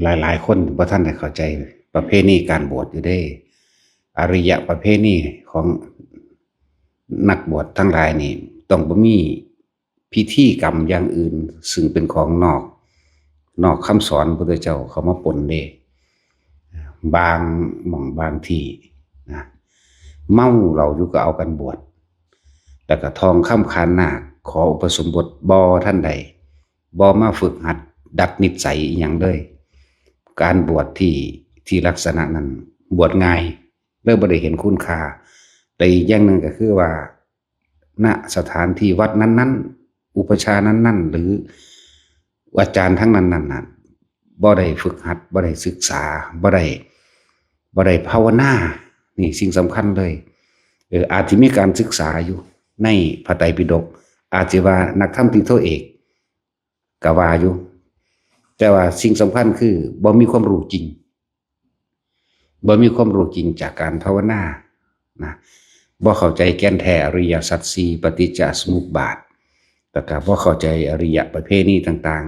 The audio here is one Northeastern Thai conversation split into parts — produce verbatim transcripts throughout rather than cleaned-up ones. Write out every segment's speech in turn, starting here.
หลายๆคนบ่ทันได้เข้าใจประเพณีการบวชอยู่เด้ อริยประเพณีของนักบวชทั้งหลายนี่ ต้องบ่มีพิธีกรรมอย่างอื่น ซึ่งเป็นของนอก นอกคำสอนพระพุทธเจ้าเข้ามาปนเด้ บางหม่องบางที่นะ เมาเหล้าอยู่ก็เอากันบวช แล้วก็ท่องคำขานนาค ขออุปสมบทบ่ทันได้ บ่มาฝึกหัดดัดนิสัยอีหยังเลย การบวชที่ที่ลักษณะนั้นบวชง่าย เลยบ่ได้เห็นคุณค่า แต่อีกอย่างหนึ่งก็คือว่า ณ สถานที่วัดนั้นๆ อุปัชฌาย์นั้นๆ หรืออาจารย์ทั้งนั้นนั้นน่ะบ่ได้ฝึกหัด บ่ได้ศึกษา บ่ได้ บ่ได้ภาวนา นี่สิ่งสำคัญเลย เออ อาจจะมีการศึกษาอยู่ในพระไตรปิฎก อาจจะว่านักธรรมตรีโทเอกก็ว่าอยู่ แต่ว่าสิ่งสำคัญคือบ่มีความรู้จริง บ่มีความรู้จริงจากการภาวนานะ บ่เข้าใจแก่นแท้อริยสัจสี่ ปฏิจจสมุปบาท แล้วก็บ่เข้าใจอริยประเพณีต่าง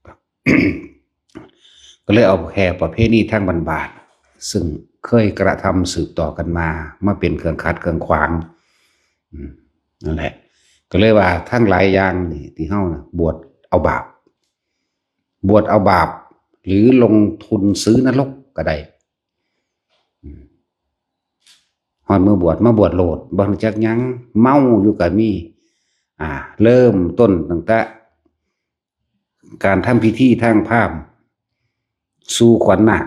ๆ ก็เลยเอาแค่ประเพณีทางบ้านๆ ซึ่งเคยกระทำสืบต่อกันมา มาเป็นเครื่องขัดเครื่องขวาง อืม นั่นแหละ ก็เลยว่าทั้งหลายอย่างนี่ที่เฮานะ บวชเอาบาป บวชเอาบาป หรือลงทุนซื้อนรกก็ได้ อืม ฮอดมื้อบวชมาบวชโลด บ่รู้จักหยัง เมาอยู่ก็มี อ่า เริ่มต้นตั้งแต่ การทำพิธีทางพราหมณ์ สู่ขวัญนาค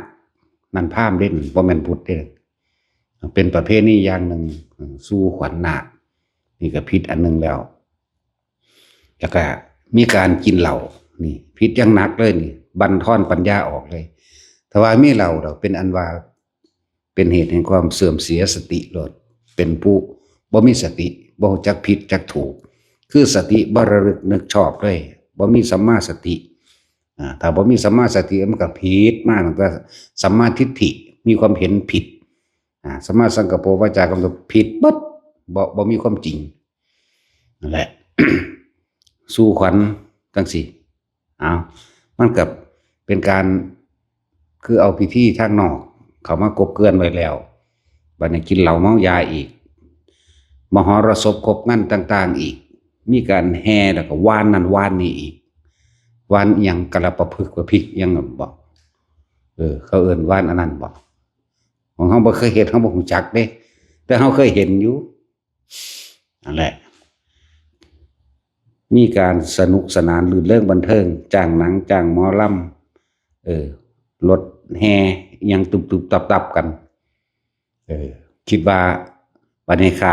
นั่นพราหมณ์เด้ บ่แม่นพุทธเด้ เป็นประเพณีอย่างหนึ่ง สู่ขวัญนาค นี่ก็ผิดอันหนึ่งแล้ว แล้วก็มีการกินเหล้า นี่ผิดอย่างหนักเลยนี่ บั่นทอนปัญญาออกเลย ถ้าว่ามีเหล้าดอก เป็นอันว่า เป็นเหตุแห่งความเสื่อมเสียสติโลด เป็นผู้บ่มีสติ บ่รู้จักผิดจักถูก คือสติบ่ระลึกนึกชอบเลย บ่มีสัมมาสติ อ่า ถ้าบ่มีสัมมาสติมันก็ผิดมาตั้งแต่สัมมาทิฏฐิ มีความเห็นผิด อ่า สัมมาสังกัปโปวาจากรรมก็ผิดเบิด บ่ บ่มีความจริง นั่นแหละ สู่ขวัญจังซี่ เอา มันก็เป็นการ คือเอาพิธีทางนอกเข้ามากบเกลื่อนไว้แล้ว บัดนี้กินเหล้าเมายาอีก มหรสพครบงานต่างๆอีก มีการแห่แล้วก็ว่านนั่นว่านนี่อีก ว่านอิหยังกะละปะพึกปะพิกอิหยังนั่นบ่ เออ เขาเอิ้นว่านอันนั้นบ่ ของเฮาบ่เคยเฮ็ด เฮาบ่รู้จักเด้ แต่เฮาเคยเห็นอยู่ นั่นแหละ มีการสนุกสนานรื่นเริงบันเทิง จ้างหนัง จ้างหมอลำ เออ รถแห่อิหยังตุบๆตับๆกัน เออ คิดว่าบัดนี้ฆ่า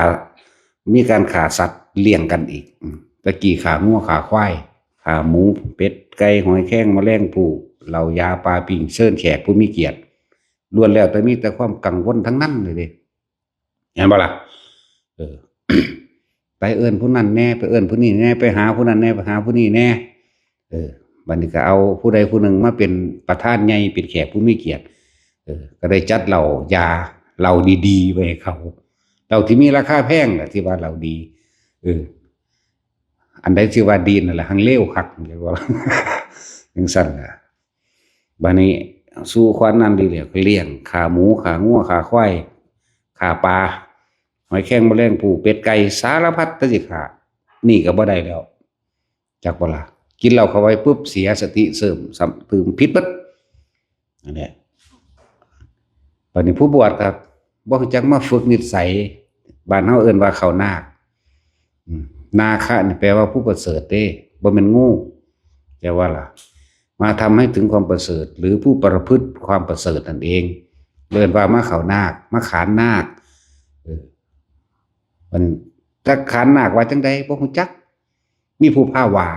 มีการฆ่าสัตว์เลี้ยงกันอีก อืม ตะกี้ฆ่างัวฆ่าควาย ฆ่าหมู เป็ด ไก่ หอยแครง แมลงภู่ เหล้ายา ปลาปิ้ง เชิญแขกผู้มีเกียรติ ล้วนแล้วแต่มีแต่ความกังวลทั้งนั้นเลยเด้ เห็นบ่ล่ะ เออ ไปเอิ้นผู้นั้นแหน่ ไปเอิ้นผู้นี้แหน่ ไปหาผู้นั้นแหน่ ไปหาผู้นี้แหน่ เออ บัดนี้ก็เอาผู้ใดผู้หนึ่งมาเป็นประธานใหญ่ เป็นแขกผู้มีเกียรติ เออ ก็ได้จัดเหล้ายา เหล้าดีๆไว้ให้เขา เหล้าที่มีราคาแพงแหละ ที่ว่าเหล้าดี เออ อันใดที่ว่าดีนั่นแหละ หังเลวคัก จั่งว่า จั่งซั่นล่ะ บัดนี้สู่ขวัญนั่นดีแล้ว ก็เลี้ยง ฆ่าหมู ฆ่างัว ฆ่าควาย ฆ่าปลา หอยแครง แมลงภู่ เป็ด ไก่ สารพัดแต่สิฆ่า นี่ก็บ่ได้แล้ว จักบ่ล่ะ กินเหล้าเข้าไปปุ๊บ เสียสติเสื่อม ซ้ำตื่นผิดเบิด นั่นแหละ บัดนี้ผู้บวชครับ บ่รู้จักมาฝึกนิสัย บ้านเฮาเอิ้นว่าเข้านาค อืม นาคะนี่แปลว่าผู้ประเสริฐเด้ บ่แม่นงู แต่ว่าล่ะ มาทำให้ถึงความประเสริฐ หรือผู้ประพฤติความประเสริฐนั่นเอง เอิ้นว่ามาเข้านาค มาขานนาค เออ มันจักขานนาคว่าจั่งใด บ่รู้จัก มีผู้พาว่า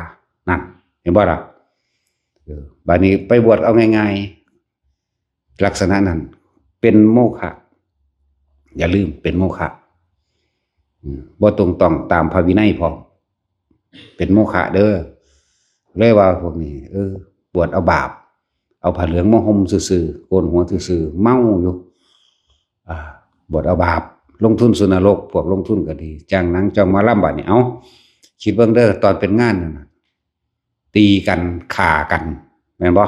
นั่น เห็นบ่ล่ะ เออ บัดนี้ไปบวชเอาง่ายๆ ลักษณะนั้น เป็นโมฆะ อย่าลืม เป็นโมฆะ อืม บ่ตรงต้องตามพระวินัยพร้อม เป็นโมฆะเด้อ เลยว่าพวกนี้ เออ บวชเอาบาป เอาผ้าเหลืองมาห่มซื่อๆ โกนหัวซื่อๆ เมาอยู่ อ่า บวชเอาบาป ลงทุนสู่นรก พวกลงทุนก็ดี จ้างหนังจ้างหมอลำ บัดนี้ เอ้า คิดเบิ่งเด้อ ตอนเป็นงานนั่นน่ะ ตีกัน ฆ่ากัน แม่นบ่?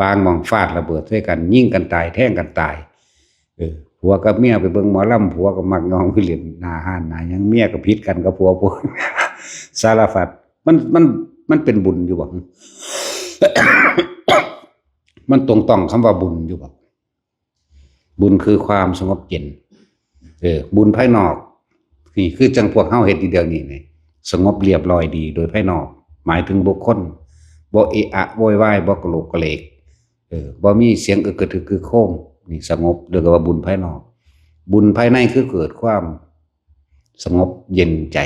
บางหม่องฟาดระเบิดใส่กัน ยิงกันตาย แทงกันตาย เออ ผัวกับเมียไปเบิ่งหมอลำ ผัวก็มักย่องไปเล่นหน้าห้านหน้าหยัง เมียก็ผิดกันกับผัว ผัว สารพัด มันมันมันเป็นบุญอยู่บ่ มันตรงต้องคำว่าบุญอยู่บ่ บุญคือความสงบเย็น เออ บุญภายนอก นี่คือจั่งพวกเฮาเฮ็ดอยู่เดี๋ยวนี้นี่ สงบเรียบร้อยดีโดยภายนอก หมายถึงบุคคล บ่เอะอะโวยวาย บ่กระโหลกกระเลก เออ บ่มีเสียงอึกกระทึกคึกโครม นี่สงบ เรียกว่าบุญภายนอก บุญภายในคือเกิดความสงบเย็นใจ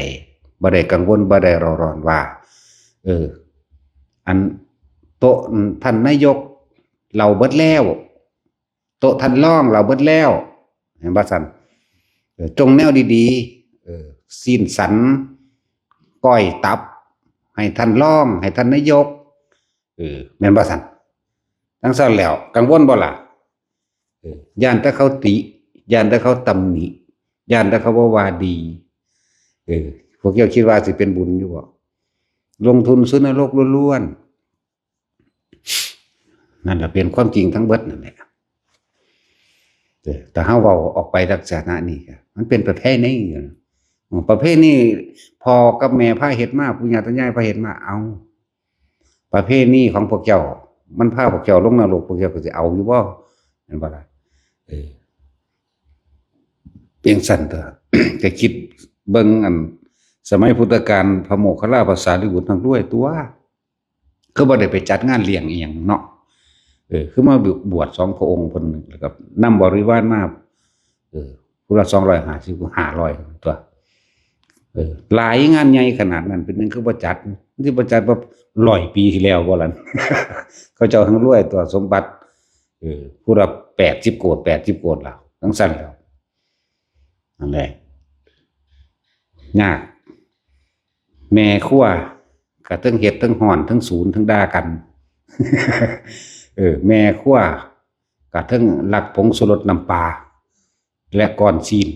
บ่ได้กังวล บ่ได้เร่าร้อนว่า เออ อันโต๊ะท่านนายกเหล้าเบิดแล้ว โต๊ะท่านรองเหล้าเบิดแล้ว เห็นบ่ซั่น เออ จงแนวดีๆ เออ ซี้นสัน ก้อยตับ ให้ท่านรอง ให้ท่านนายก เออ แม่นบ่ซั่น จั่งซั่นแล้ว กังวลบ่ล่ะ เออ ย้านแต่เขาติ ย้านแต่เขาตำหนิ ย้านแต่เขาบ่ว่าดี เออ พวกเจ้าคิดว่าสิเป็นบุญอยู่บ่ ลงทุนซื้อนรกล้วนๆ นั่นแหละเป็นความจริงทั้งเบิดนั่นแหละ เออ แต่เฮาเว้าออกไปลักษณะนี้ก็ มันเป็นประเพณีอยู่นะ อืม ประเพณีพ่อกับแม่พาเฮ็ดมา ปู่ย่าตายายพาเฮ็ดมา เอา ประเพณีของพวกเจ้า มันพาพวกเจ้าลงนรก พวกเจ้าก็สิเอาอยู่บ่ แม่นบ่ล่ะ เออ เพียงซั่นเถาะ ก็คิดเบิ่งอัน สมัยพุทธกาล พระโมคคัลลาภาษารีบุตรทั้งรวยตัว คือบ่ได้ไปจัดงานเลี้ยงอีหยังเนาะ เออ คือมาบวชสองพระองค์เพิ่น แล้วก็นำบริวารมา เออ ผู้ละสองร้อยห้าสิบ ห้าร้อยตัว เออ หลายงานใหญ่ขนาดนั้น เป็นหยังคือบ่จัด มันสิบ่จัดว่าร้อยปีที่แล้วบ่ล่ะ เขาเจ้าทั้งรวยตัว สมบัติ เออ ผู้ละแปดสิบโกด แปดสิบโกดแล้ว จั่งซั่นแล้ว นั่นแหละ ยาก แม่ครัวก็เทิงเฮ็ด เทิงฮ้อน เทิงสูน เทิงด่ากัน เออ แม่ครัวก็เทิงลักผงชูรสน้ำปลา และก้อนซี้น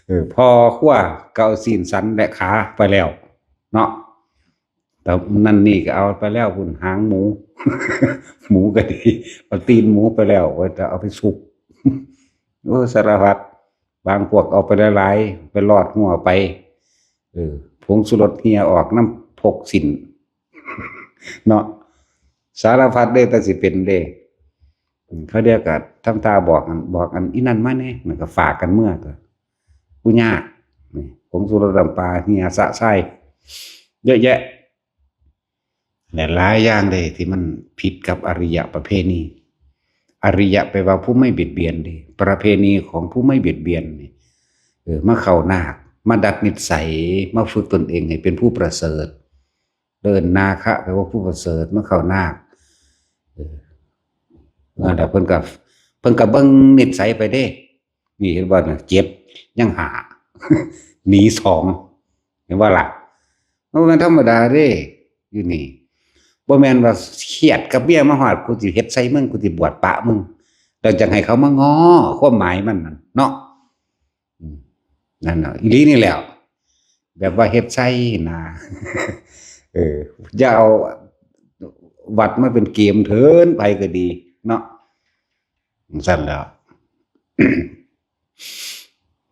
เออ พ่อครัวก็เอาซี้นสันและขาไปแล้ว เนาะ แต่นั่นนี่ก็เอาไปแล้วพุ้น หางหมู หมูก็ดี เอาตีนหมูไปแล้ว ว่าจะเอาไปสุก โอ้ สารพัด บางพวกเอาไปหลายๆ ไปลอดหัวไป เออ ผงชูรสเหี่ยออกนำพกซี้น เนาะ สารพัดเด้ แต่สิเป็นเด้ อืม เขาเดียวก็ทำท่าบอกอัน บอกอันอีนั่นมาแหน่ มันก็ฝากกันเมือตัว ผู้ยาก นี่ ผงชูรสน้ำปลาเหี่ยสะไส้ เยอะแยะ และหลายอย่างเลยที่มันผิดกับอริยประเพณี อริยะแปลว่าผู้ไม่เบียดเบียนเด้ ประเพณีของผู้ไม่เบียดเบียนนี่ เออ มาเข้านาค มาดัดนิสัย มาฝึกตนเองให้เป็นผู้ประเสริฐ เอิ้นนาคะ แปลว่าผู้ประเสริฐ มาเข้านาค เออ นั่นแหละ เพิ่นก็ เพิ่นก็เบิ่งนิสัยไปเด้ นี่เห็นบ่น่ะ เจ็ด ยังห้า หนีสอง เห็นบ่ล่ะ มันบ่แม่นธรรมดาเด้ อยู่นี่ บ่แม่นว่าเครียดกับเมียมาฮอด กูสิเฮ็ดใส่มึง กูสิบวชปะมึง แล้วจั่งให้เขามาง้อ ความหมายมันนั่นเนาะ อืม นั่นน่ะ อีหลีนี่แหล้ว แบบว่าเฮ็ดใส่นะ เออ อย่าเอาวัดมาเป็นเกมเถิน ไปก็ดีเนาะ จั่งซั่นแหล้ว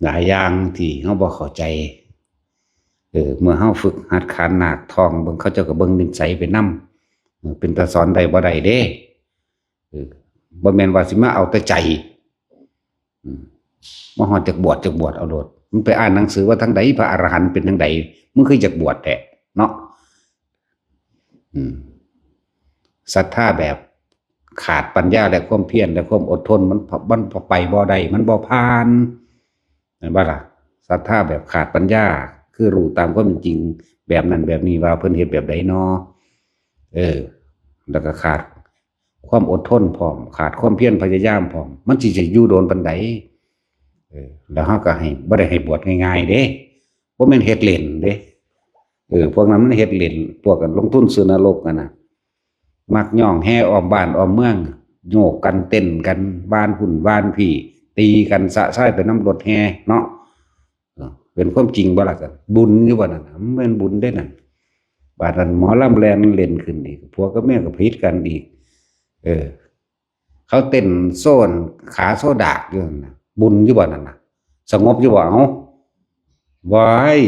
หลายอย่างที่เฮาบ่เข้าใจ เออ เมื่อเฮาฝึกหัดขานนาคท่องเบิ่ง เขาเจ้าก็เบิ่งนิสัยไปนำ เออ เป็นตาสอนได้บ่ได้เด้ เออ บ่แม่นว่าสิมาเอาแต่ใจ อืม มาฮอดจักบวช จักบวชเอาโลด มึงไปอ่านหนังสือว่าทางใดพระอรหันต์เป็นจั่งใด มึงคืออยากบวชแท้ เนาะ อืม ศรัทธาแบบขาดปัญญาและความเพียรและความอดทน มัน มันไปบ่ได้ มันบ่ผ่าน แม่นบ่ล่ะ ศรัทธาแบบขาดปัญญา คือรู้ตามความเป็นจริง แบบนั้นแบบนี้ว่าเพิ่นเฮ็ดแบบใดน้อ เออ แล้วก็ขาดความอดทนพร้อม ขาดความเพียรพยายามพร้อม มันสิจะอยู่โดนปานใด เออ แล้วเฮาก็ให้ บ่ได้ให้บวชง่ายๆเด้ บ่แม่นเฮ็ดเล่นเด้ เออ พวกนั้นมันเฮ็ดเล่น พวกกันลงทุนซื้อนรกนั่นน่ะ มักย่องแห่อ้อมบ้านอ้อมเมือง โยกกันเต้นกัน หว่านพุ้นหว่านพี้ ตีกันสะไส้ไปนำรถแห่เนาะ เออ เป็นความจริงบ่ล่ะ ซั่น บุญอยู่บ่นั่นน่ะ มันแม่นบุญเด้นั่น บาดนั้นหมอลำแล่นเล่นขึ้นอีก ผัวกับเมียก็ผิดกันอีก เออ เขาเต้นโซ่นขาโซ่ดากอยู่นั่นน่ะ บุญอยู่บ่นั่นน่ะ สงบอยู่บ่ เอ้า วาย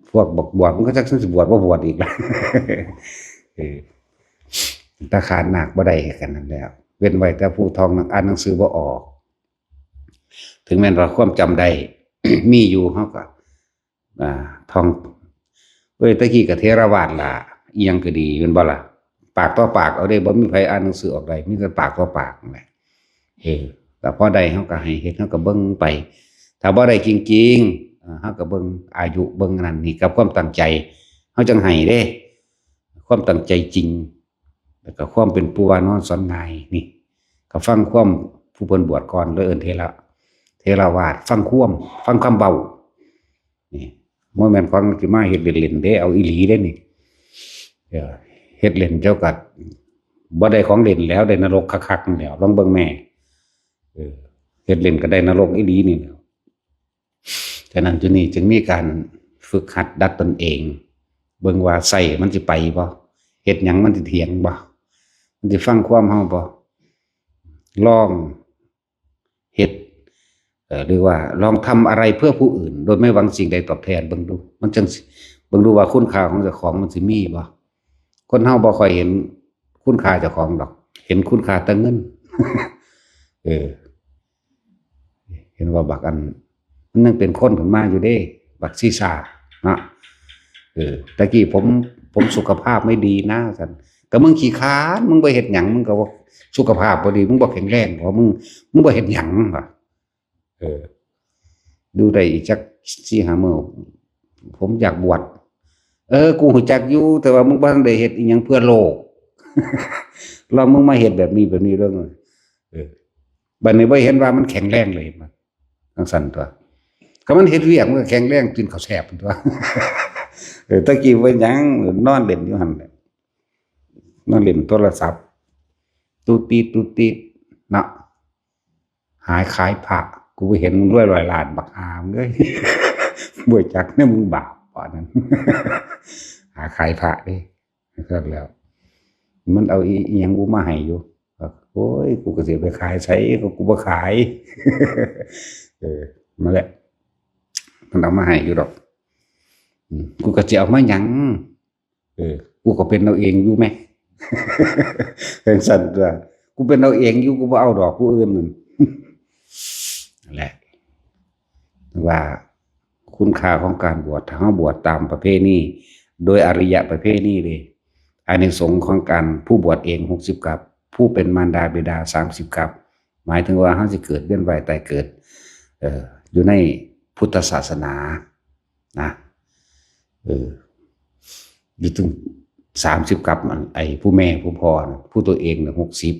พวกบักบวชมันก็จักสิบวชบ่บวชอีกละ เออ ถ้าขาดหนักบ่ได้กันนั่นแหล้ว เว้นไว้แต่ผู้ท่องหนัง อ่านหนังสือบ่ออก ถึงแม้นว่าความจำได้ มีอยู่ เฮาก็ อ่า ท่อง เอ้ย ตะกี้ก็เถรวาทล่ะ อีหยังก็ดี แม่นบ่ล่ะ ปากต่อปากเอาเด้ บ่มีไผอ่านหนังสือออกได้ มีแต่ปากต่อปากนั่นแหละ เออ แต่พอได้เฮาก็ให้เฮ็ด เฮาก็เบิ่งไป ถ้าบ่ได้จริงๆ อ่า เฮาก็เบิ่งอายุ เบิ่งอันนั้น นี่กับความตั้งใจ เฮาจั่งให้เด้ ความตั้งใจจริง แล้วก็ความเป็นผู้ว่านอนสอนง่าย นี่ ก็ฟังความผู้เพิ่นบวชก่อน เลยเอิ้นเถระ เถรวาท ฟังความ ฟังคำเว้า นี่ บ่แม่นของสิมาเฮ็ดเล่นๆเด้ เอาอีหลีเด้นี่ เออ เฮ็ดเล่นเจ้าก็บ่ได้ของเล่นแล้ว ได้นรกคักๆนั่นแหล้ว ลองเบิ่งแม่ เออ เฮ็ดเล่นก็ได้นรกอีหลีนี่แหล้ว ฉะนั้นจุดนี้จึงมีการฝึกหัดดัดตนเอง เบิ่งว่าใช้มันสิไปบ่ เฮ็ดหยังมันสิเถียงบ่ มันสิฟังความเฮาบ่ ลองเฮ็ด เอ่อ หรือว่าลองทำอะไรเพื่อผู้อื่น โดยไม่หวังสิ่งใดตอบแทน เบิ่งดู มันจั่งสิ เบิ่งดูว่าคุณค่าของเจ้าของมันสิมีบ่ คนเฮาบ่ค่อยเห็นคุณค่าเจ้าของดอก เห็นคุณค่าแต่เงิน เออ เห็นว่าบักอัน มันยังเป็นคนขึ้นมาอยู่เด้ บักซีซ่าเนาะ เออ ตะกี้ผม ผมสุขภาพไม่ดีนะ ซั่น ก็มึงขี้คร้าน มึงบ่เฮ็ดหยัง มึงก็ว่าสุขภาพบ่ดี มึงบ่แข็งแรง เพราะมึง มึงบ่เฮ็ดหยังว่ะ เออ ดูได้อีกจักสี่ห้ามื้อ ผมอยากบวช เออ กูรู้จักอยู่ แต่ว่ามึงบ่ทันได้เฮ็ดอีหยังเพื่อโลก แล้วมึงมาเฮ็ดแบบนี้ แบบนี้เรื่อง เออ บัดนี้บ่เห็นว่ามันแข็งแรงเลย เห็นบ่ จั่งซั่นตั๊ว ก็มันเฮ็ดเวียกมันก็แข็งแรง กินข้าวแซ่บตั๊ว เออ ตะกี้ว่าหยัง นอนเล่นอยู่หั่นแหละ นอนเล่นโทรศัพท์ ตูดตีด ตูดตีด เนาะ หาขายพระ กูไปเห็นมึงรวยร้อยล้าน บักห่ามึงเอ้ย บ่จักเนี่ย มึงบาปปานนั้น หาขายพระเด้ ซั่นแล้ว มันเอาอี อีหยังกูมาให้อยู่ โอ้ย กูก็สิไปขายไส ก็กูบ่ขาย เออ นั่นแหละ มันเอามาให้อยู่ดอก อืม กูก็สิเอามาหยัง เออ กูก็เป็นเอาเองอยู่แหม จั่งซั่นตั๊ว กูเป็นเอาเองอยู่ กูบ่เอาดอกผู้อื่นนั่น นั่นแหละ ว่าคุณค่าของการบวช ถ้าเฮาบวชตามประเพณี โดยอริยประเพณีเลย อานิสงส์ของการผู้บวชเองหกสิบกัป ผู้เป็นมารดาบิดาสามสิบกัป หมายถึงว่าเฮาสิเกิดเวียนว่ายตายเกิด เอ่อ อยู่ในพุทธศาสนานะ เออ อยู่ถึงสามสิบกัป อัน ไอ้ผู้แม่ผู้พ่อน่ะ ผู้ตัวเองน่ะหกสิบ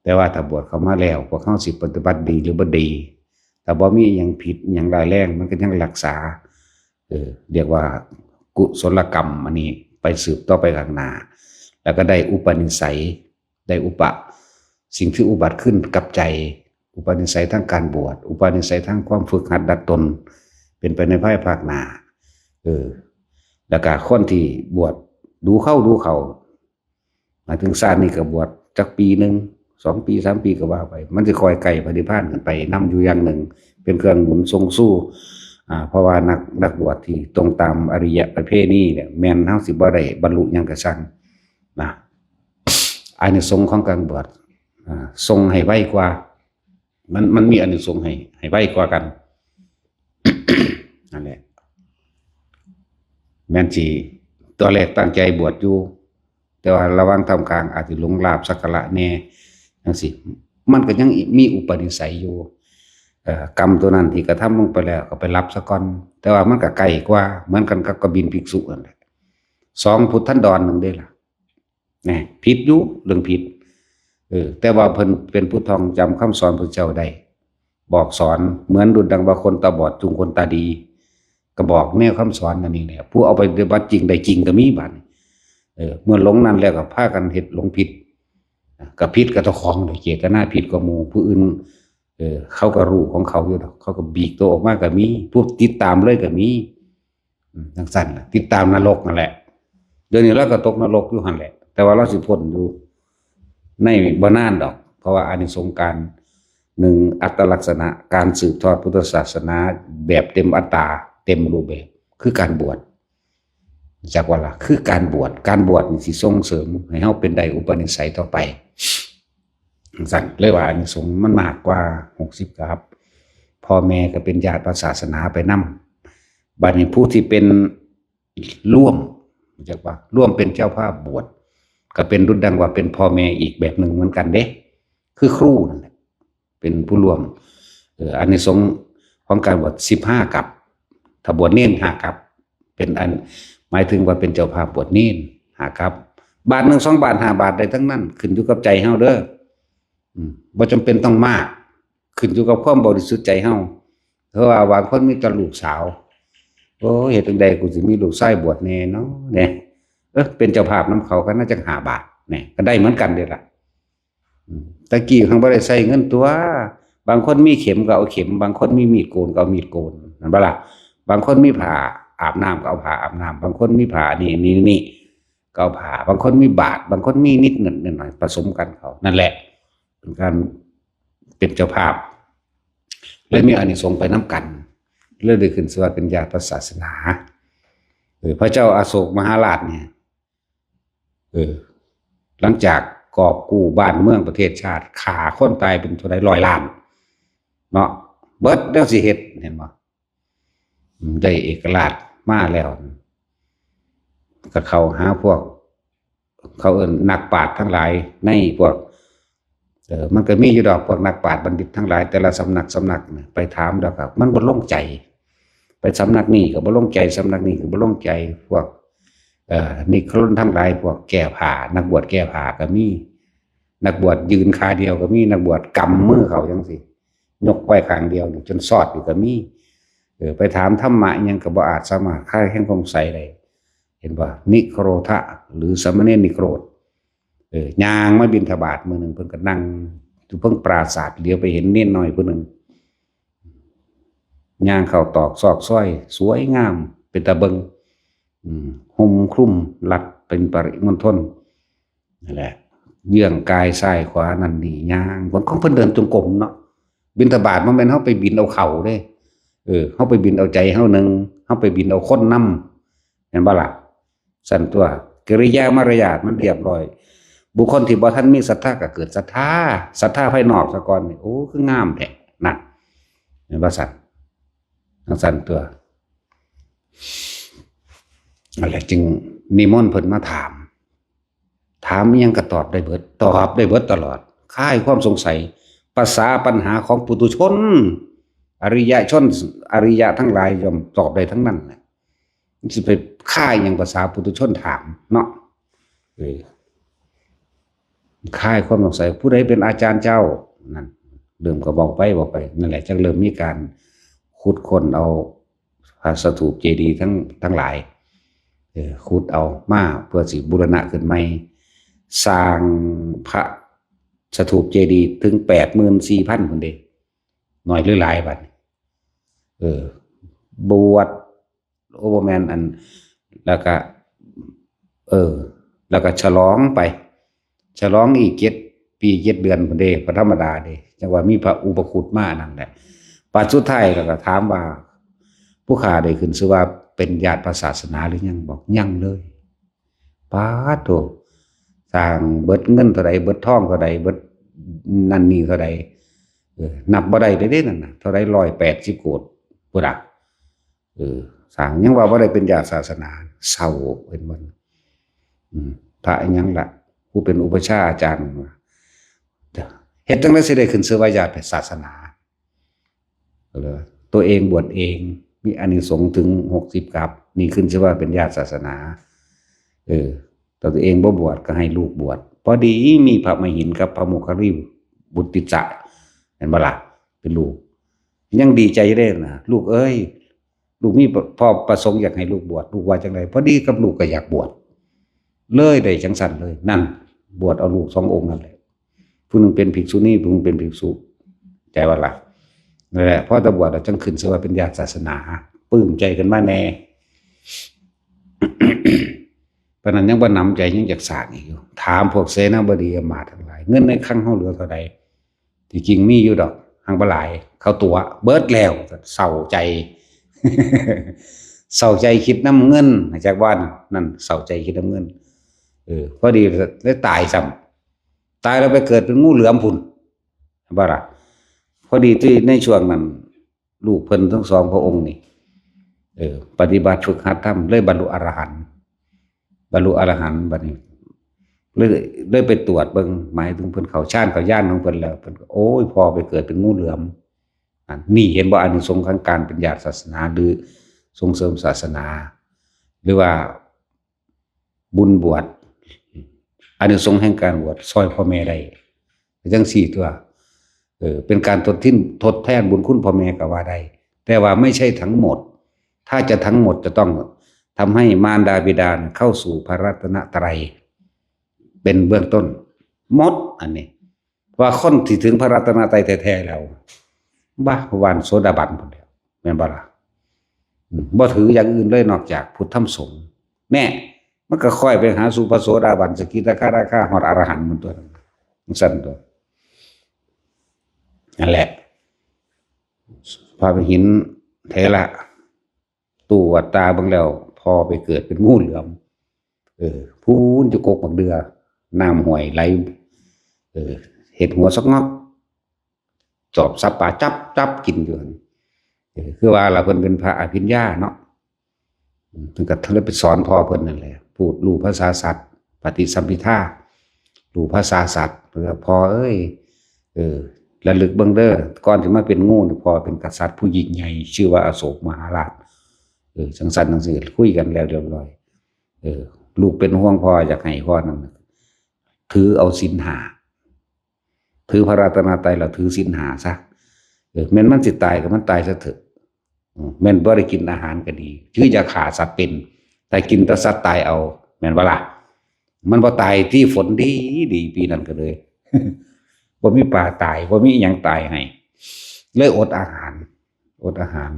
แต่ว่าถ้าบวชเข้ามาแล้ว พวกเฮาสิปฏิบัติดีหรือบ่ดี ถ้าบ่มีอิหยังผิดอิหยังร้ายแรง มันก็ยังรักษา เออ เรียกว่ากุศลกรรมอันนี้ไปสืบต่อไปข้างหน้า แล้วก็ได้อุปนิสัย ได้อุปะ สิ่งที่อุบัติขึ้นกับใจ อุปนิสัยทางการบวช อุปนิสัยทางความฝึกหัดดัดตน เป็นไปในภายภาคหน้า เออ แล้วก็คนที่บวชดูเข้าดูเข้า มาถึงชาตินี้ก็บวชจักปีหนึ่ง สองปี สามปีก็ว่าไป มันสิค่อยใกล้พระนิพพานขึ้นไปนำอยู่อย่างหนึ่ง เป็นเครื่องหนุนส่งสู้ อ่า เพราะว่านัก นักบวชที่ตรงตามอริยประเพณีเนี่ย แม่นเฮาสิบ่ได้บรรลุหยังก็ช่างนะ อานิสงส์ของการบวช อ่า ส่งให้ไวกว่า มัน มันมีอานิสงส์ให้ ให้ไวกว่ากัน นั่นแหละ แม่นสิ ตอนแรกตั้งใจบวชอยู่ แต่ว่าระหว่างท่ามกลางอาจสิหลงลาภสักการะแหน่ จั่งซี้ มันก็ยังมีอุปนิสัยอยู่ เอ่อ กรรมตัวนั้นที่กระทำลงไปแล้วก็ไปรับซะก่อน แต่ว่ามันก็ใกล้กว่า เหมือนกันกับกบิลภิกษุนั่นแหละ สองพุทธันดรหนึ่งเด้ล่ะ แหน่ ผิดอยู่ เรื่องผิด เออ แต่ว่าเพิ่นเป็นผู้ท่องจำคำสอนพระเจ้าได้ บอกสอน เหมือนดุจดังว่าคนตาบอดจูงคนตาดี ก็บอกแนวคำสอนอันนี้แหละ ผู้เอาไปปฏิบัติจริงได้จริงก็มีบัดนี้ เออ เมื่อหลงนั้นแล้วก็พากันเฮ็ดหลงผิด ก็ผิดกับเจ้าของเลย เจตนาผิดกว่าหมู่ ผู้อื่น เออ เขาก็รู้ของเขาอยู่ดอก เขาก็บีกตัวออกมาก็มี ผู้ติดตามเลยก็มี อืม จั่งซั่นล่ะ ติดตามนรกนั่นแหละ เดี๋ยวนี้เราก็ตกนรกอยู่หั่นแหละ แต่ว่าเราสิพ้นอยู่ ในบ่นานดอก เพราะว่าอานิสงส์การ หนึ่ง อัตลักษณะการสืบทอดพุทธศาสนาแบบเต็มอัตรา เต็มรูปแบบ คือการบวช จักว่าละ คือการบวช การบวชนี่สิส่งเสริมให้เฮาเป็นได้อุปนิสัยต่อไป สั่นเลยว่าอานิสงส์มันมากกว่าหกสิบกับ พ่อแม่ก็เป็นญาติพระศาสนาไปนำ บัดนี้ผู้ที่เป็นร่วม จักว่าร่วมเป็นเจ้าภาพบวช ก็เป็นดุจดังว่าเป็นพ่อแม่อีกแบบหนึ่งเหมือนกันเด้ คือครูนั่นแหละ เป็นผู้ร่วม เอ่อ อานิสงส์ของการบวชสิบห้ากับ ถ้าบวชเณรห้ากับ เป็นอัน หมายถึงว่าเป็นเจ้าภาพบวชเณรห้ากับ บาทหนึ่ง สองบาท ห้าบาท ได้ทั้งนั้น ขึ้นอยู่กับใจเฮาเด้อ อืม บ่จำเป็นต้องมาก ขึ้นอยู่กับความบริสุทธิ์ใจเฮา เพราะว่าบางคนมีแต่ลูกสาว โอ้ย เฮ็ดจั่งใดกูสิมีลูกชายบวชแน่เนาะ เนี่ย เออ เป็นเจ้าภาพนำเขาก็น่าจะห้าบาท เนี่ย ก็ได้เหมือนกันเด้ล่ะ อืม ตะกี้เฮาบ่ได้ใช้เงินตัว บางคนมีเข็มก็เอาเข็ม บางคนมีมีดโกนก็เอามีดโกน แม่นบ่ล่ะ บางคนมีผ้าอาบน้ำก็เอาผ้าอาบน้ำ บางคนมีผ้านี่ นี่ นี่ ก็เอาผ้า บางคนมีบาตร บางคนมีนิดหน่อยหน่อย ผสมกันเขา นั่นแหละ เป็นการเป็นเจ้าภาพ และมีอานิสงส์ไปนำกัน เลยได้ขึ้นชื่อว่าเป็นญาติพระศาสนา เออ พระเจ้าอโศกมหาราชเนี่ย เออ หลังจากกอบกู้บ้านเมืองประเทศชาติ ฆ่าคนตายเป็นเท่าใดร้อยล้าน เนาะ เบิดแนวสิเฮ็ด เห็นบ่ ได้เอกราชมาแล้ว ก็เข้าหาพวก เขาเอิ้นนักปราชญ์ทั้งหลายในพวก เออ มันก็มีอยู่ดอกพวกนักปราชญ์บัณฑิตทั้งหลาย แต่ละสำนักสำนักน่ะ ไปถามแล้วก็มันบ่ลงใจ ไปสำนักนี้ก็บ่ลงใจ สำนักนี้ก็บ่ลงใจ พวก เอ่อ นิครนทั้งหลาย พวกแก้ผ้า นักบวชแก้ผ้าก็มี นักบวชยืนขาเดียวก็มี นักบวชกำมือเขาจั่งซี้ ยกไว้ข้างเดียวนี่จนซอดอยู่ก็มี เออ ไปถามธรรมะอิหยังก็บ่อาจสามารถคลายแคลงสงสัยได้ เห็นบ่ นิโครธะ หรือสามเณรนิโครธ เออ ย่างมาบิณฑบาตมื้อหนึ่ง เพิ่นก็นั่งอยู่เพิ่งปราสาท เหลียวไปเห็นเณรน้อยผู้หนึ่ง ย่างเข้าตอกซอกซอย สวยงาม เป็นตาเบิ่ง อืม ห่มคลุมรัดเป็นปริมณฑล นั่นแหละ เยื่องกายซ้ายขวานั่นนี่ย่าง เพิ่นของเพิ่นเดินจงกรมเนาะ บิณฑบาตบ่แม่นเฮาไปบิณเอาเข้าเด้ เออ เฮาไปบิณเอาใจเฮาหนึ่ง เฮาไปบิณเอาคนนำ แม่นบ่ล่ะ ซั่นตัว กิริยามารยาทมันเรียบร้อย บุคคลที่บ่ทันมีศรัทธาก็เกิดศรัทธา ศรัทธาภายนอกซะก่อนนี่ โอ้ คืองามแท้ นั่น แม่นบ่ซั่น จั่งซั่นตัว นั่นแหละจึงนิมนต์เพิ่นมาถาม ถามอิหยังก็ตอบได้เบิด ตอบได้เบิดตลอด คลายความสงสัย ภาษาปัญหาของปุถุชน อริยชน อริยะทั้งหลายย่อมตอบได้ทั้งนั้นแหละ มันสิไปคลายหยังภาษาปุถุชนถามเนาะ เออ คลายความสงสัย ผู้ใดเป็นอาจารย์เจ้า นั่น เริ่มก็เว้าไป เว้าไป นั่นแหละ จั่งเริ่มมีการขุดค้นเอาพระสถูปเจดีย์ทั้ง ทั้งหลาย เออ ขุดเอามาเพื่อสิบูรณะขึ้นใหม่ สร้างพระสถูปเจดีย์ถึงแปดหมื่นสี่พันพุ้นเด้ น้อยหรือหลายบัดนี้ เออ บวช โอ้ บ่แม่นอัน แล้วก็ เออ แล้วก็ฉลองไป ฉลองอีกเจ็ดปีเจ็ดเดือนพุ้นเด้ บ่ธรรมดาเด้ จั่งว่ามีพระอุปคุตมานั่นแหละ บัดสุดท้ายแล้วก็ถามว่า ผู้ข้าได้ขึ้นชื่อว่าเป็นญาติพระศาสนาหรือยัง บอกยังเลย ป๊าดโธ่ สร้างเบิดเงินเท่าใด เบิดทองเท่าใด เบิดนั่นนี่เท่าใด เออ นับบ่ได้เลยเด้นั่นน่ะ เท่าใด ร้อยแปดสิบโกฏพุ้นน่ะ เออ สร้างยังว่าบ่ได้เป็นญาติศาสนา เศร้าเป็นวัน อืม พระอิหยังล่ะ ผู้เป็นอุปัชฌาย์อาจารย์ว่า เฮ็ดจั่งใดสิได้ขึ้นชื่อว่าญาติศาสนา ก็เลยว่าตัวเองบวชเอง มีอานิสงส์ถึงหกสิบกับ นี่ขึ้นชื่อว่าเป็นญาติศาสนา เออ แต่ตัวเองบ่บวชก็ให้ลูกบวช พอดีมีพระมหินกับพระโมคคัลลีบุตติสสะ เห็นบ่ล่ะ เป็นลูก ยังดีใจเด้นะ ลูกเอ้ย ลูกมีพ่อประสงค์อยากให้ลูกบวช ลูกว่าจั่งใด พอดีกับลูกก็อยากบวช เลยได้จั่งซั่นเลย นั่น บวชเอาลูกสององค์นั่นแหละ ผู้หนึ่งเป็นภิกษุณี ผู้หนึ่งเป็นภิกษุ ใจว่าล่ะ นั่นแหละ พอแต่บวชแล้วจั่งขึ้นชื่อว่าเป็นญาติศาสนา ปลื้มใจขึ้นมาแน่ ปานนั้นยังบ่หนำใจ ยังอยากสร้างอีกอยู่ ถามพวกเสนาบดีอำมาตย์ทั้งหลาย เงินในคลังเฮาเหลือเท่าใด ที่จริงมีอยู่ดอก หังบ่หลาย เขาตั๋วเบิดแล้ว เศร้าใจ เศร้าใจคิดนำเงิน จักว่านั่น เศร้าใจคิดนำเงิน เออ พอดีได้ตายซ้ำ ตายแล้วไปเกิดเป็นงูเหลือมพุ้น บ่ล่ะ พอดีที่ในช่วงนั้น ลูกเพิ่นทั้งสองพระองค์นี่ เออ ปฏิบัติฝึกหัดธรรม เลยบรรลุอรหันต์ บรรลุอรหันต์บัดนี้ เลย เลยไปตรวจเบิ่ง หมายถึงเพิ่นเข้าฌานเข้าญาณของเพิ่นแล้ว เพิ่นก็ โอ้ย พ่อไปเกิดเป็นงูเหลือม อันนี้เห็นบ่ อานิสงส์ของการเป็นญาติศาสนา หรือส่งเสริมศาสนา หรือว่าบุญบวช อานิสงส์แห่งการบวช ซ่อยพ่อแม่ได้ จั่งซี้ตั่ว เออ เป็นการทดทิน ทดแทนบุญคุณพ่อแม่ก็ว่าได้ แต่ว่าไม่ใช่ทั้งหมด ถ้าจะทั้งหมดจะต้องทำให้มารดาบิดาเข้าสู่พระรัตนตรัย เป็นเบื้องต้น หมด อันนี้ ว่าคนที่ถึงพระรัตนตรัยแท้ๆแล้ว บ่า ว่าโสดาบันพุ้นแหล้ว แม่นบ่ล่ะ อืม บ่ถืออย่างอื่นเลยนอกจากพุทธธรรมสงฆ์ แน่ มันก็ค่อยไปหาสู่พระโสดาบัน สกิทาคานาคา ฮอดอรหันต์พุ้นตั่ว จั่งซั่นตั่ว นั่นแหละ พระมหินเถระ ตรวจตาเบิ่งแล้ว พ่อไปเกิดเป็นงูเหลือม เออ พุ้นอยู่กกบักเดื่อ น้ำห้วยไหล เออ เฮ็ดหัวซอกงอก จอบสับปลาจับจับกินอยู่หั่น เออ คือว่าล่ะ เพิ่นเป็นพระอภิญญาเนาะ อืม เพิ่นก็เลยไปสอนพ่อเพิ่นนั่นแหละ พูดรู้ภาษาสัตว์ ปฏิสัมภิทา รู้ภาษาสัตว์ เพิ่นว่า "พ่อเอ้ย เออ ระลึกเบิ่งเด้อ ก่อนสิมาเป็นงูนี่ พ่อเป็นกษัตริย์ผู้ยิ่งใหญ่ ชื่อว่าอโศกมหาราช" เออ จั่งซั่นจั่งซี้ คุยกันแล้วเรียบร้อย เออ ลูกเป็นห่วงพ่อ อยากให้พ่อนั่นน่ะ ถือเอาศีลห้า ถือพระรัตนตรัยแล้วถือศีลห้าซะ เออ แม่นมันสิตายก็มันตายซะเถอะ อืม แม่นบ่ได้กินอาหารก็ดี ถืออย่าฆ่าสัตว์เป็น แต่กินแต่สัตว์ตายเอา แม่นบ่ล่ะ มันบ่ตายที่ ฝนดีดี ปีนั้นก็เลย บ่มีปลาตาย บ่มีอิหยังตายให้ เลยอดอาหาร อดอาหาร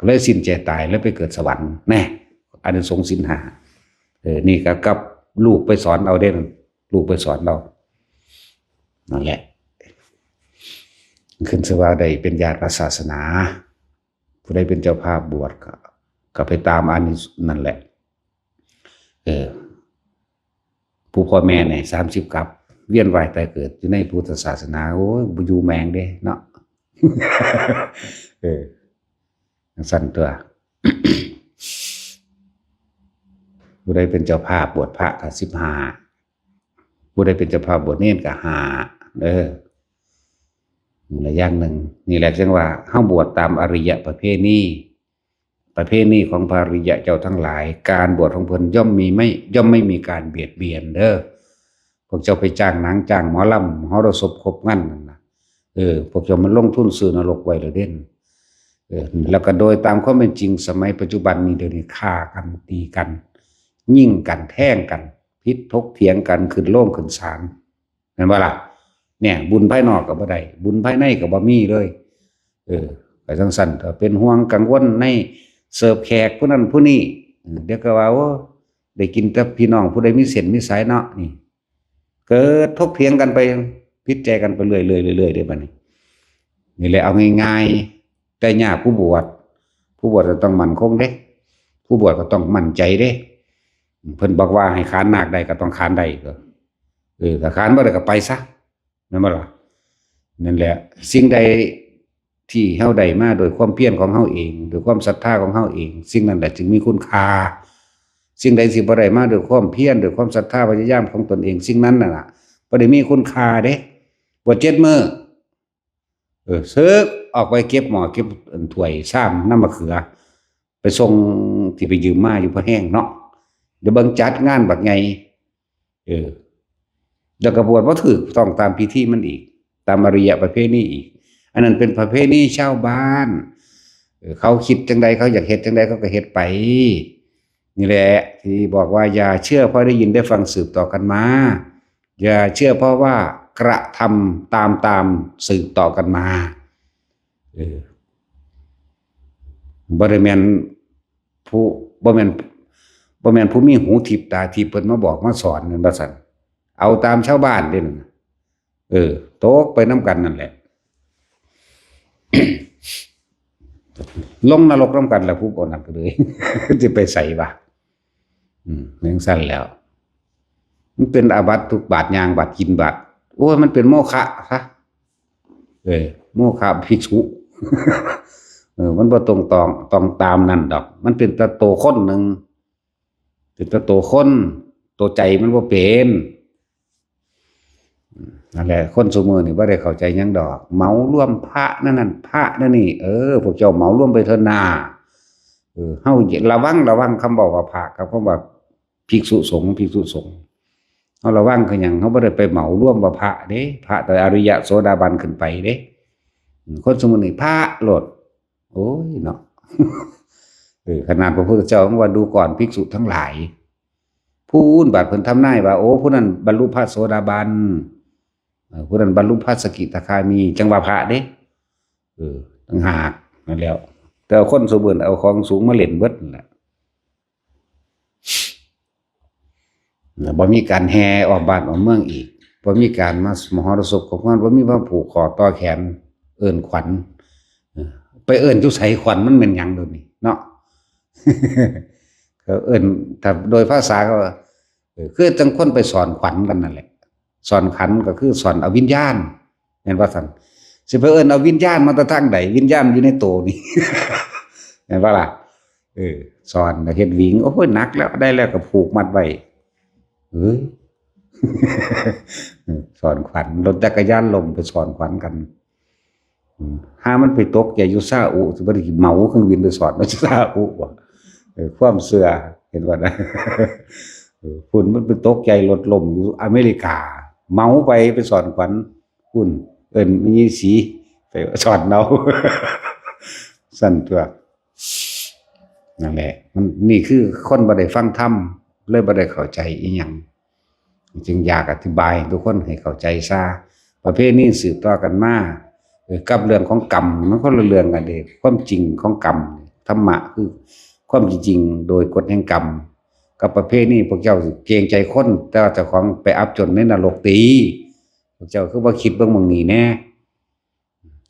เลยสิ้นใจตาย แล้วไปเกิดสวรรค์ แน่ อานิสงส์ศีลห้า เออ นี่ก็กับลูกไปสอนเอาเด้ ลูกไปสอนเรา นั่นแหละ ขึ้นชื่อว่าได้เป็นญาติพระศาสนา ผู้ใดเป็นเจ้าภาพบวชก็ ก็ไปตามอานิสงส์นั่นแหละ เออ ผู้พ่อแม่เนี่ย สามสิบ กับ เวียนว่ายตายเกิดอยู่ในพุทธศาสนา โอ้ย บ่อยู่แม่งเด้เนาะ เออ จั่งซั่นตั่ว ผู้ใดเป็นเจ้าภาพบวชพระก็ สิบห้า ผู้ใดเป็นเจ้าภาพบวชเณรก็ ห้า เด้อ นี่ละอย่างหนึ่ง นี่แหละจั่งว่าเฮาบวชตามอริยประเพณี ประเพณีของพระอริยะเจ้าทั้งหลาย การบวชของเพิ่นย่อมมีไม่ ย่อมไม่มีการเบียดเบียนเด้อ พวกเจ้าไปจ้างหนังจ้างหมอลำ มหรสพครบงานนั่นน่ะ เออ พวกเจ้ามันลงทุนซื้อนรกไว้แล้วเด้ เออ แล้วก็โดยตามความเป็นจริงสมัยปัจจุบันนี้ เดี๋ยวนี้ฆ่ากัน ตีกัน ยิงกัน แทงกัน ผิดถกเถียงกัน ขึ้นโรงขึ้นศาล แม่นบ่ล่ะ เนี่ย บุญภายนอกก็บ่ได้ บุญภายในก็บ่มีเลย เออ ก็จั่งซั่น ก็เป็นห่วงกังวลในเสิร์ฟแขกผู้นั้นผู้นี้ เออ เดี๋ยวก็ว่า โอ้ ได้กินแต่พี่น้องผู้ใดมีเส้นมีสายเนาะ นี่ เกิดถกเถียงกันไป ผิดใจกันไปเรื่อยๆ เรื่อยๆ เด้บัดนี้ นี่แหละ เอาง่ายๆ แต่ยากผู้บวช ผู้บวชก็ต้องมั่นคงเด้ ผู้บวชก็ต้องมั่นใจเด้ เพิ่นบอกว่าให้ขานนาคได้ก็ต้องขานได้ ก็ เออ ถ้าขานบ่ได้ก็ไปซะ แม่นบ่ล่ะ นั่นแหละ สิ่งใดที่เฮาได้มาโดยความเพียรของเฮาเอง โดยความศรัทธาของเฮาเอง สิ่งนั้นแหละจึงมีคุณค่า สิ่งใดที่บ่ได้มาโดยความเพียร โดยความศรัทธาพยายามของตนเอง สิ่งนั้นน่ะล่ะ บ่ได้มีคุณค่าเด้ บวชเจ็ดมื้อ เออ เสิกออกไปเก็บหม้อเก็บถ้วยชามนำบักเขือ ไปส่งที่ไปยืมมาอยู่พะแฮงเนาะ เดี๋ยวเบิ่งจัดงานบักใหญ่ เออ แล้วก็บวชบ่ถูกต้องตามพิธีมันอีก ตามอริยประเพณีอีก อันนั้นเป็นประเพณีชาวบ้าน เออ เขาคิดจั่งใด เขาอยากเฮ็ดจั่งใด เขาก็เฮ็ดไป นี่แหละ ที่บอกว่าอย่าเชื่อเพราะได้ยินได้ฟังสืบต่อกันมา อย่าเชื่อเพราะว่ากระทำตามๆ สืบต่อกันมา เออ บ่ได้แม่นผู้ บ่แม่น บ่แม่นผู้มีหูทิพย์ตาทิพย์เพิ่นมาบอกมาสอน แม่นบ่ซั่น เอาตามชาวบ้านเด้นั่นน่ะ เออ ตกไปนำกันนั่นแหละ ลงนรกนำกันแหละ ผู้บ่นั้นก็เลย สิไปไสวะ อืมจั่งซั้นแล้ว มันเป็นอาบัติทุกบาทย่าง บาทกิน บาท โอ้ย มันเป็นโมฆะซะ เออ โมฆะภิกษุ เออ มันบ่ตรงต้อง ต้องตามนั่นดอก มันเป็นแต่โตคนหนึ่ง เป็นแต่โตคน โตใจมันบ่เป็น นั่นแหละ คนซุมื้อนี่บ่ได้เข้าใจหยังดอก เหมารวมพระนั่นนั่น พระนั่นนี่ เออ พวกเจ้าเหมารวมไปเถิดนา เออ เฮาระวัง ระวังคำเว้าว่าพระกับคำว่าภิกษุสงฆ์ ภิกษุสงฆ์ เฮาระวังคือหยัง เฮาบ่ได้ไปเหมารวมว่าพระเด้ พระแต่อริยะโสดาบันขึ้นไปเด้ อืม คนซุมื้อนี่พระโลด โอ้ยเนาะ เออ ขนาดพระพุทธเจ้ายังว่า ดูก่อนภิกษุทั้งหลาย ผู้อื่นบาดเพิ่นทำนายว่า โอ้ ผู้นั้นบรรลุพระโสดาบัน เออ ผู้นั้นบรรลุพระสกิทาคามี จั่งว่าพระเด้ เออ ต่างหากนั่นแหล้ว แต่ว่าคนซุมื้อเอาของสูงมาเล่นเบิดนั่นแหละ นะ บ่มีการแห่อ้อมบ้านอ้อมเมืองอีก บ่มีการมามหรสพขอพร บ่มีมาผูกข้อต่อแขน เอิ้นขวัญ เออ ไปเอิ้นอยู่ไสขวัญ มันแม่นหยังเดี๋ยวนี้เนาะ เขาเอิ้น ถ้าโดยภาษาเขาว่า เออ คือจั่งคนไปสอนขวัญกันนั่นแหละ สอนขวัญก็คือสอนเอาวิญญาณ แม่นบ่ซั่น สิไปเอิ้นเอาวิญญาณมาแต่ทางใด วิญญาณอยู่ในโตนี่ แม่นบ่ล่ะ เออ สอนแล้วเฮ็ดหวิง โอ้ย หนักแล้ว ได้แล้วก็ผูกมัดไว้ เอ้ย สอนขวัญ รถจักรยานล้มไปสอนขวัญกัน อืม หามันไปตกใจอยู่ซาอุ สิบ่ได้เหมาเครื่องบินไปสอน ซาอุบ่ เออ ความเชื่อ เห็นบ่นะ เออ พุ่นมันไปตกใจรถล้มอยู่อเมริกา เหมาไป ไปสอนขวัญ พุ่น เอิ้นแม่ชีสี ไปสอนเอา ซั่นตั๊ว นั่นแหละ มัน นี่คือคนบ่ได้ฟังธรรม เลยบ่ได้เข้าใจอิหยัง จึงอยากอธิบายให้ทุกคนให้เข้าใจซะ ประเพณีสืบต่อกันมา เออ กับเรื่องของกรรม มันคนละเรื่องกันเด้ ความจริงของกรรม ธรรมะคือความจริงโดยกฎแห่งกรรม กับประเพณี พวกเจ้าเกรงใจคน แต่ว่าเจ้าของไปอับจนในนรกติ พวกเจ้าคือบ่คิดเบิ่งหม่องนี้แหน่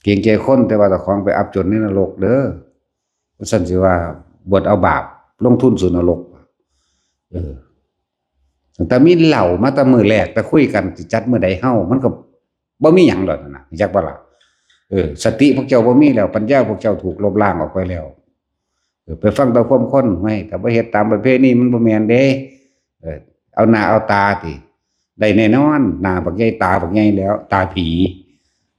เกรงใจคน แต่ว่าเจ้าของไปอับจนในนรกเด้อ ว่าซั่นสิว่า บวชเอาบาป ลงทุนสู่นรก เออ ตั้งแต่มีเหล้ามาแต่มื้อแรก แต่คุยกันสิจัดมื้อใดเฮา มันก็บ่มีหยังดอกนั่นน่ะ จักบ่ล่ะ เออ สติพวกเจ้าบ่มีแล้ว ปัญญาพวกเจ้าถูกลบล้างออกไปแล้ว เออ ไปฟังแต่ความคน ไม่ ถ้าบ่เฮ็ดตามประเพณีมันบ่แม่นเด้ เออ เอาหน้าเอาตาติ ได้แน่นอน หน้าบักใหญ่ ตาบักใหญ่แล้ว ตาผี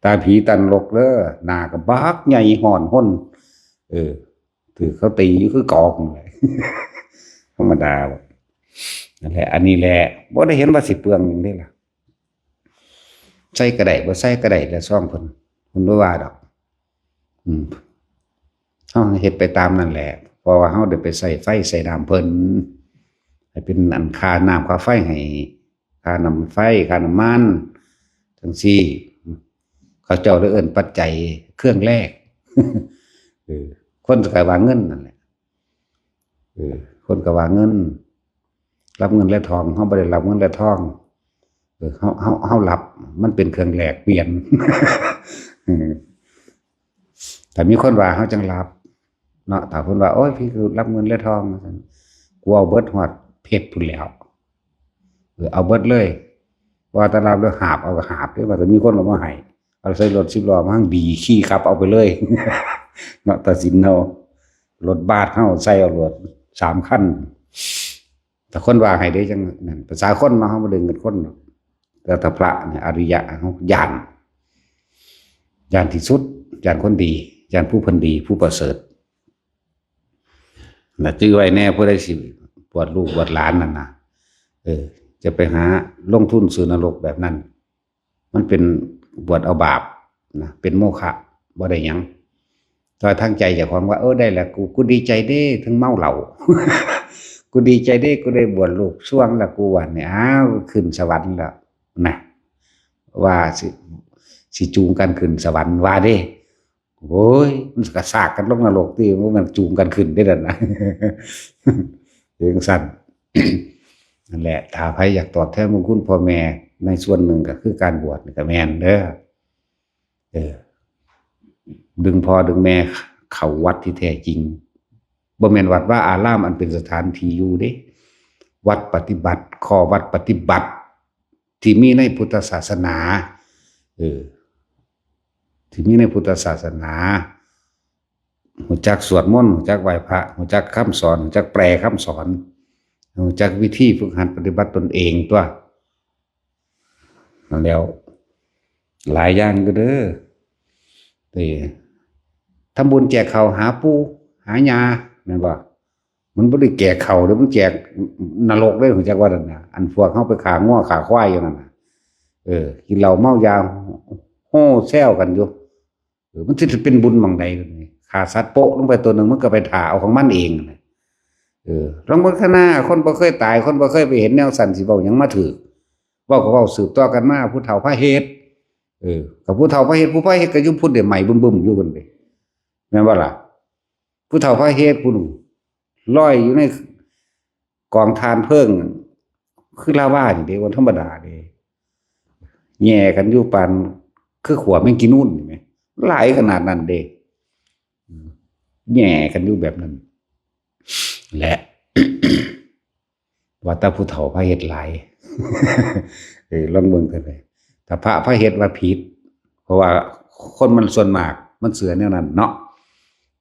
ตาผีตานรกเด้อ หน้าก็บักใหญ่ฮ้อนฮน เออ ถือเขาตีอยู่คือเก่านั่นแหละ ธรรมดา นั่นแหละ อันนี้แหละ บ่ได้เห็นว่าสิเปลืองหยังเด้ล่ะ ใส่ก็ได้ บ่ใส่ก็ได้ แล้วซองเพิ่น เพิ่นบ่ว่าดอก อืม เฮาเฮ็ดไปตามนั่นแหละ เพราะว่าเฮาได้ไปใส่ไฟใส่น้ำเพิ่น ให้เป็นอันค่าน้ำค่าไฟให้ ค่าน้ำไฟ ค่าน้ำมัน จั่งซี้ เขาเจ้าเลยเอิ้นปัจจัยเครื่องแลก เออ คนก็ว่าเงินนั่นแหละ เออ คนก็ว่าเงิน รับเงินและทอง เฮาบ่ได้รับเงินและทอง เออ เฮา เฮา เฮารับ มันเป็นเครื่องแลกเปลี่ยน เออ ถ้ามีคนว่าเฮาจั่งรับ เนาะ ถ้าเพิ่นว่า โอ้ย พี่คือรับเงินและทอง ว่าซั่น กูเอาเบิดฮอดเพชรพู้นแหล้ว เออ เอาเบิดเลย ว่าแต่รับแล้วหาบเอาก็หาบเด้อ ว่าแต่มีคนเอามาให้ เอาใส่รถสิบล้อมาหั่งดี ขี่ขับเอาไปเลย เนาะ ตัดสินเอา รถบัสเฮาใส่เอาโลด สามคัน แต่คนว่าให้เด้จั่งนั้น ภาษาคนเนาะ เฮาบ่ได้เงินคนเนาะ แต่ถ้าพระเนี่ย อริยะ เฮาย้าน ย้านที่สุด ย้านคนดี ย้านผู้เพิ่นดี ผู้ประเสริฐ น่ะ จื่อไว้แน่ ผู้ใดสิบวชลูกบวชหลานนั่นน่ะ เออ จะไปหาลงทุนสู่นรกแบบนั้น มันเป็นบวชเอาบาปนะ เป็นโมฆะ บ่ได้หยัง แต่ว่าทางใจเจ้าของว่า เออ ได้แล้ว กู กูดีใจเด้ ถึงเมาเหล้า กูดีใจเด้ กูได้บวชลูกส่วงแล้ว กูว่าเนี่ย อ้าว ขึ้นสวรรค์แล้วนะ ว่าสิ สิจูงกันขึ้นสวรรค์ว่าเด้ โอ้ย มันกระซากกันลงนรกติ ว่ามันจูงกันขึ้นได้นั่นนะ จั่งซั่น นั่นแหละ ถ้าใครอยากตอบแทนบุญคุณพ่อแม่ ในส่วนหนึ่งก็คือการบวชนี่ก็แม่นเด้อ เออ ดึงพ่อดึงแม่เข้าวัดที่แท้จริง บ่แม่นวัดวาอารามอันเป็นสถานที่อยู่เด้ วัดปฏิบัติ ข้อวัดปฏิบัติ ที่มีในพุทธศาสนา เออ ที่มีในพุทธศาสนา ฮู้จักสวดมนต์ ฮู้จักไหว้พระ ฮู้จักคำสอน ฮู้จักแปลคำสอน ฮู้จักวิธีฝึกหัดปฏิบัติตนเองตัว นั่นแล้ว หลายอย่างอยู่เด้อ เออ ทำบุญแจกข้าวหาปู่หายา แม่นบ่ มันบ่ได้แจกข้าวเด้อ มันแจกนรกเด้อ ฮู้จักว่านั่นน่ะ อันพวกเฮาไปฆ่างัวฆ่าควายอยู่นั่นน่ะ เออ กินเหล้าเมายา โห่แซวกันอยู่ เออ มันสิเป็นบุญหม่องใดบัดนี้ ฆ่าสัตว์โปะลงไปตัวหนึ่ง มันก็ไปถ่าเอาของมันเองน่ะ เออ ลองเบิ่งข้างหน้า คนบ่เคยตาย คนบ่เคยไปเห็นแนวสั่น สิเว้าหยังมาถืก เว้าก็เว้าสืบต่อกันมา ผู้เฒ่าพาเฮ็ด เออ กับผู้เฒ่าพาเฮ็ด ผู้พาเฮ็ดก็อยู่พุ้นเด้ ไหม้บึ้มๆอยู่พุ้นเด้ แม่นบ่ล่ะ ผู้เฒ่าพาเฮ็ดพุ้น ลอยอยู่ในกองถ่านเพลิง คือลาวานี่เด้ บ่ธรรมดาเด้ แหย่กันอยู่ปานคือขัวแมงจีนูนนี่แหม หลายขนาดนั้นเด้ อืม แหย่กันอยู่แบบนั้น และ ว่าแต่ผู้เฒ่าพาเฮ็ดหลาย เออ ลองเบิ่งกันเลย ถ้าพระพาเฮ็ดว่าผิด เพราะว่าคนมันส่วนมาก มันเชื่อแนวนั้นเนาะ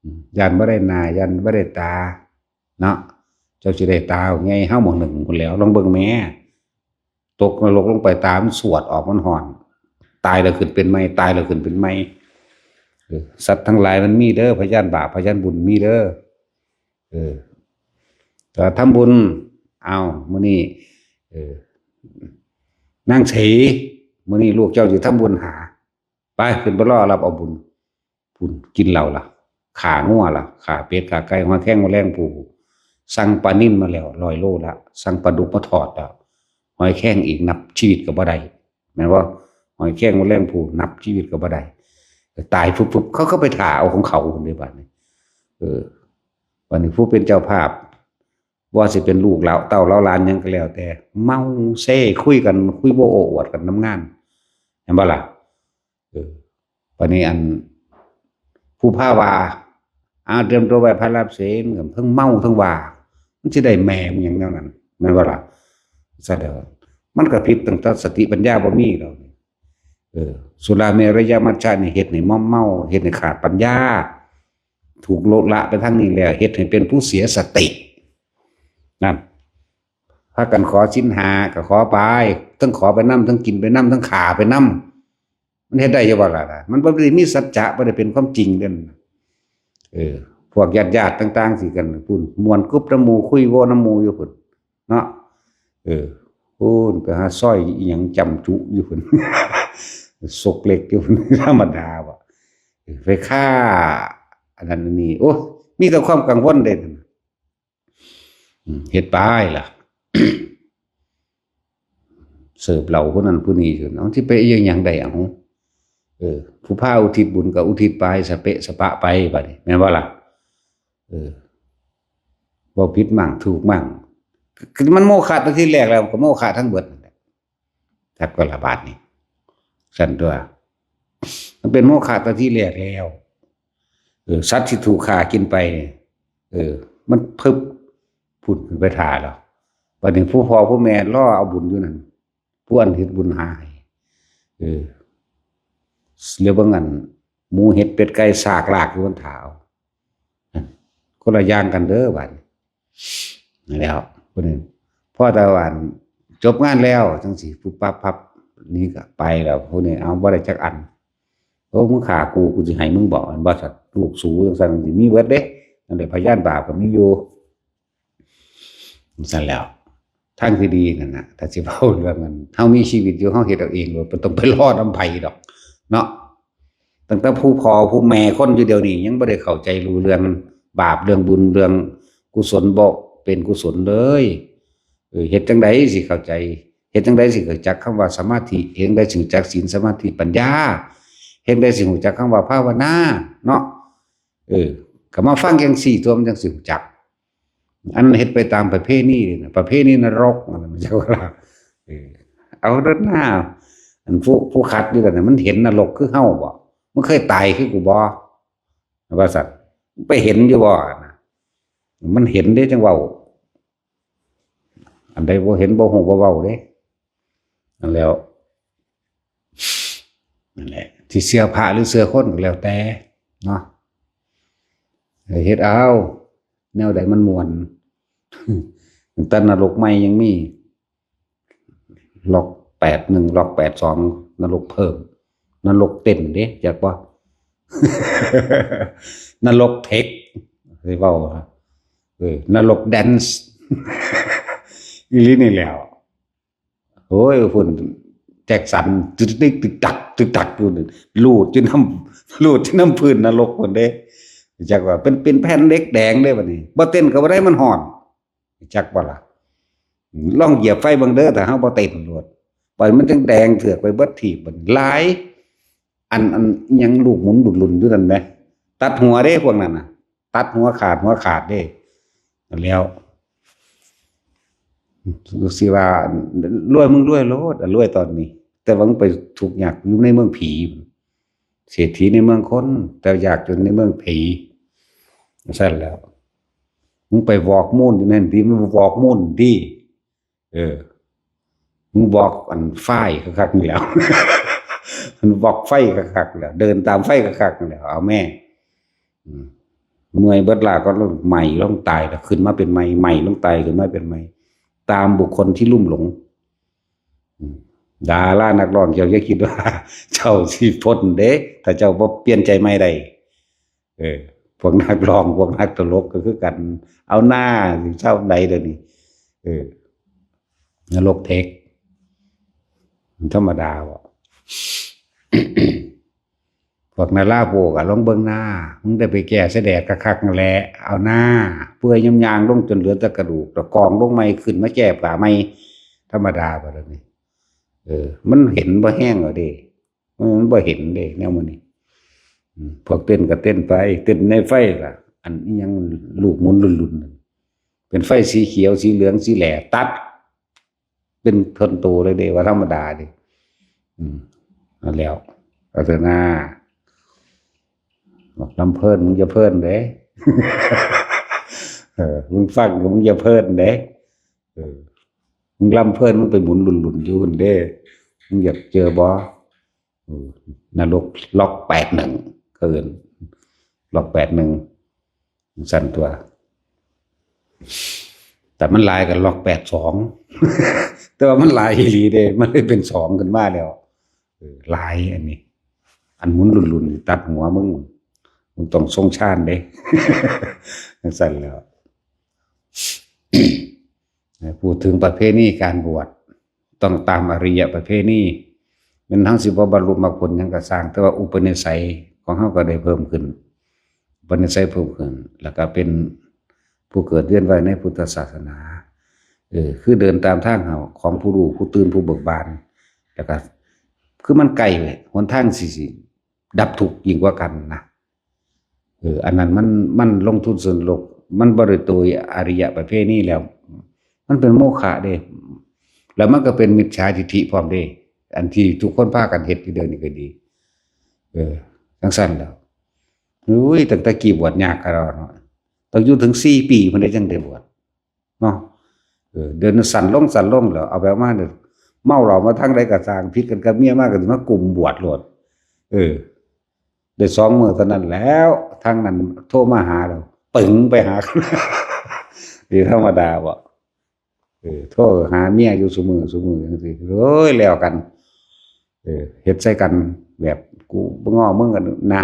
อืม ย่านบ่ได้หน้า ย่านบ่ได้ตา เนาะ เจ้าสิได้ตาไง เฮาหม่องหนึ่งพุ้นแหล้ว ลองเบิ่งแหม ตกนรกลงไป ตามันสวดออก มันฮ้อน ตายแล้วขึ้นเป็นใหม่ ตายแล้วขึ้นเป็นใหม่ เออ สัตว์ทั้งหลายมันมีเด้อ พยานบาป พยานบุญมีเด้อ เออ แต่ทำบุญ เอา มื้อนี้ เออ นางศรี มื้อนี้ลูกเจ้าสิทำบุญหา ไป ขึ้นไปรอรับเอาบุญ พุ้น กินเหล้าล่ะ ฆ่างัวล่ะ ฆ่าเป็ด ฆ่าไก่ หอยแครง แมลงภู่ สั่งปลานิลมาแล้ว ร้อยโลละ สั่งปลาดุกมาทอดแล้ว หอยแครงอีกนับชีวิตก็บ่ได้ แม่นบ่ หอยแครง แมลงภู่ นับชีวิตก็บ่ได้ ตายฟึบๆ เขาก็ไปถ่าเอาของเขาพุ้นเด้บัดนี้ เออ บัดนี้ผู้เป็นเจ้าภาพ ว่าสิเป็นลูกเหล่าเต้าเหล่าหลานหยังก็แล้วแต่ เมาเซคุยกัน คุยโว้โอ้อวดกันนำงาน แม่นบ่ล่ะ เออ บัดนี้อัน ผู้พาว่า อ้าว เตรียมตัวไหว้พระรับศีล เทิงเมาเทิงว่า มันสิได้แม่มันหยังแนวนั้น แม่นบ่ล่ะ ซะแล้ว มันก็ผิดตั้งแต่สติปัญญาบ่มีแล้ว เออ สุราเมรยมัชฌะนี่เฮ็ดให้มอมเมา เฮ็ดให้ขาดปัญญา ถูกโลดละไปทางนี้แล้ว เฮ็ดให้เป็นผู้เสียสติ นั่น พากันขอศีลห้าก็ขอไป ทั้งขอไปนำ ทั้งกินไปนำ ทั้งฆ่าไปนำ มันเฮ็ดได้อยู่บ่ล่ะ มันบ่ได้มีสัจจะ บ่ได้เป็นความจริงเด้ เออ พวกญาติๆ ต่างๆ สิกัน พุ้น ม่วนกึบนำหมู่ คุยโว้นำหมู่อยู่พุ้น เนาะ เออ พุ้น ไปหาซอยอิหยังจำจุอยู่พุ้น ซกเล็กอยู่พุ้น ธรรมดาบ่ เออ ไปฆ่า อันนั้นอันนี้ โอ้ มีแต่ความกังวลเด้ อืม เฮ็ดไปล่ะ เสิร์ฟเหล้าผู้นั้นผู้นี้อยู่ เอาสิไปอิหยังได้ เอา เออ ผู้พาอุทิศบุญก็อุทิศไป สะเปะสะปะไปบัดนี้ แม่นบ่ล่ะ เออ เว้าผิดมั่ง ถูกมั่ง คือมันโมฆะตั้งแต่ทีแรกแล้ว ก็โมฆะทั้งเบิดนั่นแหละ จักก็ละบาดนี้ ซั่นตัว มันเป็นโมฆะตั้งแต่ทีแรกแล้ว เออ สัตว์ที่ถูกฆ่ากินไปเนี่ย เออ มันพึบพุ้นขึ้นไปถ่าแล้ว บัดนี้ผู้พ่อผู้แม่รอเอาบุญอยู่นั่น ผู้อันเฮ็ดบุญหาให้ เออ แล้วเบิ่งอัน หมูเห็ดเป็ดไก่ซากลากอยู่บนถ่าเอา คนละอย่างกันเด้อบัดนี้ นั่นแหล้ว ผู้นี้ พอแต่ว่าจบงานแล้วจังสิ ปุ๊บปั๊บพับ นี่ก็ไปแล้ว ผู้นี้ เอาบ่ได้จักอัน โอ้ มึงฆ่ากู กูสิให้มึงบ่ อันบ่สัตว์ลูกสูจังซั่น สิมีเบิดเด้ นั่นแหละ พยานบาปก็มีอยู่ ซั่นแล้ว ทางที่ดีนั่นน่ะ ถ้าสิเว้าเรื่องนั้น เฮามีชีวิตอยู่ เฮาเฮ็ดเอาเองโลด บ่ต้องไปรอนำไผดอก เนาะ ตั้งแต่ผู้พ่อผู้แม่คนอยู่เดี๋ยวนี้ ยังบ่ได้เข้าใจรู้เรื่องบาป เรื่องบุญ เรื่องกุศลบ่เป็นกุศลเลย เออ เฮ็ดจั่งใดสิเข้าใจ เฮ็ดจั่งใดสิรู้จักคำว่าสมาธิ เฮ็ดจั่งใดสิรู้จักศีล สมาธิ ปัญญา เฮ็ดจั่งใดสิรู้จักคำว่าภาวนา เนาะ เออ ก็มาฟังจั่งซี้ตัว มันจั่งสิรู้จัก อันเฮ็ดไปตามประเพณีนี่นะ ประเพณีนรก มันจั่งว่า เออ เอาเด้อหน้า อันผู้ผู้คัดอยู่นั่นน่ะมันเห็นนรกคือเฮาบ่ มันเคยตายคือกูบ่ ว่าซั่น ไปเห็นอยู่บ่นะ มันเห็นเด้จังเว้า อันใดบ่เห็นบ่ฮู้บ่เว้าเด้ นั่นแหล้ว นั่นแหละ ที่เชื่อพระหรือเชื่อคนก็แล้วแต่เนาะ เฮ็ดเอา แนวใดมันม่วน แต่นรกใหม่ยังมี ล็อกแปดหนึ่ง ล็อกแปดสอง นรกเพิ่ม นรกเต้นเด้ จักบ่ นรกเทค สิเว้า เออ นรกแดนซ์ อีหลีนี่แหล้ว โอ้ย พุ่น แจ็คสัน ตึกตึกตึกตัก ตึกตักอยู่นี่ ลูดอยู่นำ ลูดอยู่นำพื้นนรกพุ่นเด้ จักว่าเป็น เป็นแผ่นเหล็กแดงเด้บัดนี้ บ่เต้นก็บ่ได้ มันฮ้อน จักบ่ล่ะ ลองเหยียบไฟเบิ่งเด้อ ถ้าเฮาบ่เต้นโลด บัดมันจั่งแดงเถือกไปเบิดทีบ บัดนี้หลาย อัน อันหยังลูกหมุนหลุนๆอยู่นั่นแหม ตัดหัวเด้พวกนั้นน่ะ ตัดหัวขาด หัวขาดเด้ แล้ว สิว่า รวยมึงรวยโลด รวยตอนนี้ แต่ว่ามึงไปทุกข์ยากอยู่ในเมืองผี เศรษฐีในเมืองคน แต่ยากจนในเมืองผี ซั่นแหล้ว มึงไปวอกมูนอยู่นั่นติ มึงวอกมูนติ เออ มึงวอกอันไฟคักๆนี่แหล้ว มึงวอกไฟคักๆแล้ว เดินตามไฟคักๆนี่แหล้ว เอาแม่ อืม เมื่อยเบิดล้าก็ไหม้ลงตายแล้ว ขึ้นมาเป็นใหม่ ไหม้ลงตาย ขึ้นมาเป็นใหม่ ตามบุคคลที่ลุ่มหลง อืม ดารานักร้อง เจ้าอย่าคิดว่า เจ้าสิพ้นเด้ ถ้าเจ้าบ่เปลี่ยนใจใหม่ได้ เออ พวกนักร้อง พวกนักตลกก็คือกัน เอาหน้า สิเศร้าใดเดี๋ยวนี้ เออ นรกเทค มันธรรมดาบ่ พวกนาราโบกอะ ลองเบิ่งหน้า มึงได้ไปแก้เสยแดดคักๆนั่นแหละ เอาหน้า เปื่อยยำยางลงจนเหลือแต่กระดูก แล้วกองลงใหม่ ขึ้นมาแก้ผ้าใหม่ ธรรมดาบ่เดี๋ยวนี้ เออ มันเห็นบ่แห้งแล้วเด้ มันบ่เห็นเด้ แนวมื้อนี้ อืม พวกเต้นก็เต้นไป เต้นในไฟล่ะ อันอิหยังลูกหมุนลุนๆนั่น เป็นไฟสีเขียว สีเหลือง สีแหล่ ตัด เป็นท่อนโตเลยเด้ ว่าธรรมดาเด้ อืม เอาแล้ว เอาเถอะนะ บอกลำเพลิน มึงอย่าเพลินเด้ เออ มึงฟัง มึงอย่าเพลินเด้ เออ มึงลำเพลิน มึงไปหมุนลุนๆอยู่หั่นเด้ มึงอยากเจอบ่ เออ นรกล็อกแปดหนึ่ง เขาเอิ้น ล็อกแปดหนึ่ง ซั่นตัว แต่มันหลายกับล็อกแปดสอง แต่ว่ามันหลายอีหลีเด้ มันเลยเป็นสองขึ้นมาแล้ว เออ หลายอันนี้ อันหมุนลุนๆ ตัดหัวมึง มึงต้องทรงฌานเด้ จั่งซั่นแหล้ว พูดถึงประเพณีการบวช ต้องตามอริยประเพณี แม้นเฮาสิบ่บรรลุมรรคผลหยังก็ซ่าง แต่ว่าอุปนิสัยของเฮาก็ได้เพิ่มขึ้น อุปนิสัยเพิ่มขึ้น แล้วก็เป็นผู้เกิดเวียนว่ายในพุทธศาสนา เออ คือเดินตามทางเฮาของผู้รู้ ผู้ตื่น ผู้เบิกบาน แล้วก็คือมันใกล้เว้ย หนทางสิ สิดับทุกข์ยิ่งกว่ากันนะ เออ อันนั้นมัน มันลงทุนส่วนโลก มันบ่ได้โดยอริยประเพณีแล้ว มันเป็นโมฆะเด้ แล้วมันก็เป็นมิจฉาทิฏฐิพร้อมเด้ อันที่ทุกคนพากันเฮ็ดอยู่เดี๋ยวนี้ก็ดี เออ จั่งซั่นแหล้ว อุ้ย ตั้งแต่กี้บวชยากคักแล้วเนาะ ต้องอยู่ถึงสี่ปีพุ้นเด้จั่งได้บวช เนาะ เออ เดี๋ยวนี้สั้นลง สั้นลงแล้ว เอาแบบมาเนี่ย เมาเหล้ามาทางใดก็ซ่าง ผิดกันกับเมียมาก็สิมากุมบวชโลด เออ ได้สองมื้อเท่านั้นแล้ว ทางนั้นโทรมาหาแล้ว ปึงไปหา นี่ธรรมดาบ่ เออ โทรหาเมียอยู่ซุมื้อ ซุมื้อจั่งซี้ โอ้ย แล้วกัน เออ เฮ็ดใส่กันแบบกูบ่ง้อมึงกันนะ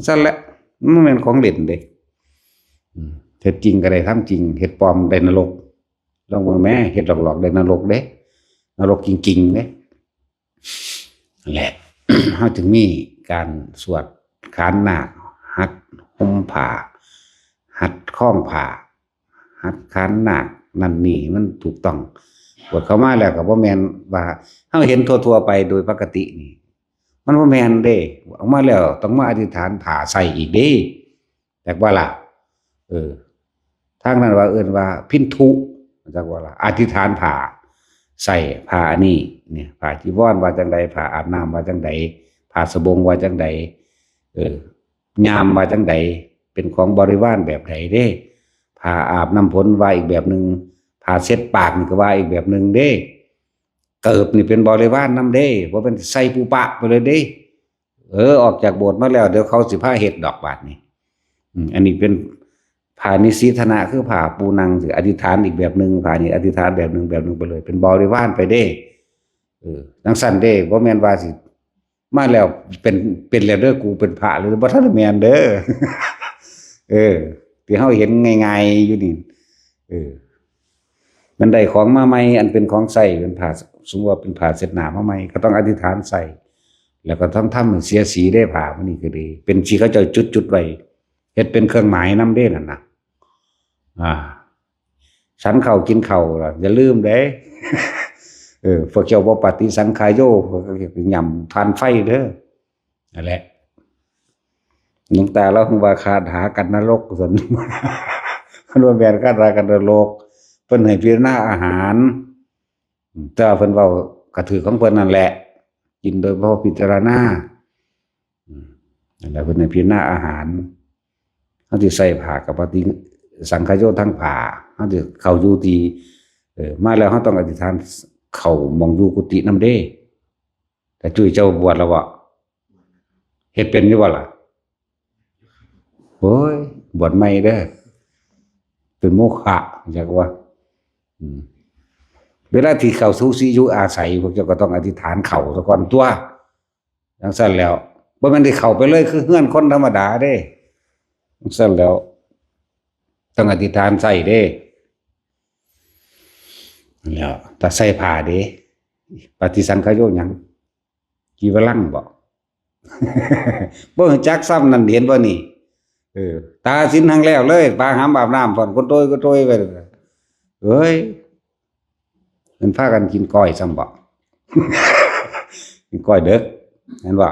ซั่นแหละ มันแม่นของเล่นเด้ อืม เฮ็ดจริงก็ได้ทำจริง เฮ็ดปลอมได้นรก ลองเบิ่งแหม เฮ็ดหลอกๆได้นรกเด้ นรกจริงๆเด้ นั่นแหละ เฮาจึงมีการสวดขานนาค หัดห่มผ้า หัดคล้องผ้า หัดขานนาค นั่นนี่ มันถูกต้อง บวชเข้ามาแล้วก็บ่แม่นว่าเฮาเห็นทั่วๆไปโดยปกตินี่ มันบ่แม่นเด้ ออกมาแล้วต้องมาอธิษฐานผ้าใส่อีกเด้ จักว่าล่ะ เออ ทางนั้นว่าเอิ้นว่าพินทุ จักว่าล่ะ อธิษฐานผ้า ใส่ผ้าอันนี้ เนี่ย ผ้าจีวรว่าจังใด ผ้าอาบน้ำว่าจังใด ผ้าสบงว่าจังใด เออ ยามว่าจังใด เป็นของบริวารแบบใดเด้ ผ้าอาบน้ำฝนว่าอีกแบบหนึ่ง ผ้าเช็ดปากนี่ก็ว่าอีกแบบหนึ่งเด้ เกิบนี่เป็นบริวารนำเด้ บ่เป็นใส่ปุปะไปเลยเด้ เออ ออกจากโบสถ์มาแล้ว เดี๋ยวเขาสิพาเฮ็ดดอกบาดนี่ อืม อันนี้เป็นผ้านิสีทนะ คือผ้าปูนังสิอธิษฐานอีกแบบหนึ่ง ผ้านี่อธิษฐานแบบหนึ่ง แบบหนึ่งไปเลย เป็นบริวารไปเด้ เออ จังซั่นเด้ บ่แม่นว่าสิ มาแล้วเป็น เป็นแล้วเด้อ กูเป็นพระเลย บ่ทันได้แม่นเด้อ เออ ที่เฮาเห็นง่ายๆอยู่นี่ เออ มันได้ของมาใหม่ อันเป็นของใช้ เป็นผ้า สมมุติว่าเป็นผ้าเช็ดหน้ามาใหม่ ก็ต้องอธิษฐานใส่ แล้วก็ต้องทำให้เสียสีได้ผ้ามันนี่ก็ดี เป็นสีเขาเจ้าจุดๆไว้ เฮ็ดเป็นเครื่องหมายนำเด้นั่นน่ะ อ่า ฉันข้าวกินข้าวล่ะ อย่าลืมเด้ เออ พวกเจ้าบ่ปฏิสังขายโย พวกเจ้าย่ำทานไฟเด้อ นั่นแหละ หลวงตาเล่าว่าคาถากันนรกซั่น มันว่าแม่นคาถากันนรก เพิ่นให้พิจารณาอาหาร แต่ว่าเพิ่นเว้ากะถือของเพิ่นนั่นแหละ กินโดยบ่พิจารณา อืม นั่นแหละ เพิ่นให้พิจารณาอาหาร เฮาสิใส่ผ้ากับปฏิสังขโยชน์ทั้งผ้า เฮาสิเข้าอยู่ที่ เออ มาแล้วเฮาต้องอธิษฐานเข้าหม่องอยู่กุฏินำเด้ แต่จุ้ยเจ้าบวชแล้วบ่ เฮ็ดเป็นอยู่บ่ล่ะ โอ้ย บวชใหม่เด้อ เป็นโมฆะ จักว่า อืม เวลาที่เข้าสู่ที่อยู่อาศัย พวกเจ้าก็ต้องอธิษฐานเข้าซะก่อนตัว จังซั่นแล้ว บ่แม่นได้เข้าไปเลยคือเฮือนคนธรรมดาเด้ จังซั่นแล้ว ต้องอธิษฐานใส่เด้ แล้ว ถ้าใส่ผ้าเด้ ปฏิสังขโยชน์หยัง จีวรังบ่ บ่รู้จักซ้ำนั่น เห็นบ่นี่ เออ ตาสินหังแล้วเลย ปาหามอาบน้ำพร้อม คนโตยก็โตยไป เอ้ย มันพากันกินก้อยซ้ำบ่ กินก้อยเด้อ เห็นบ่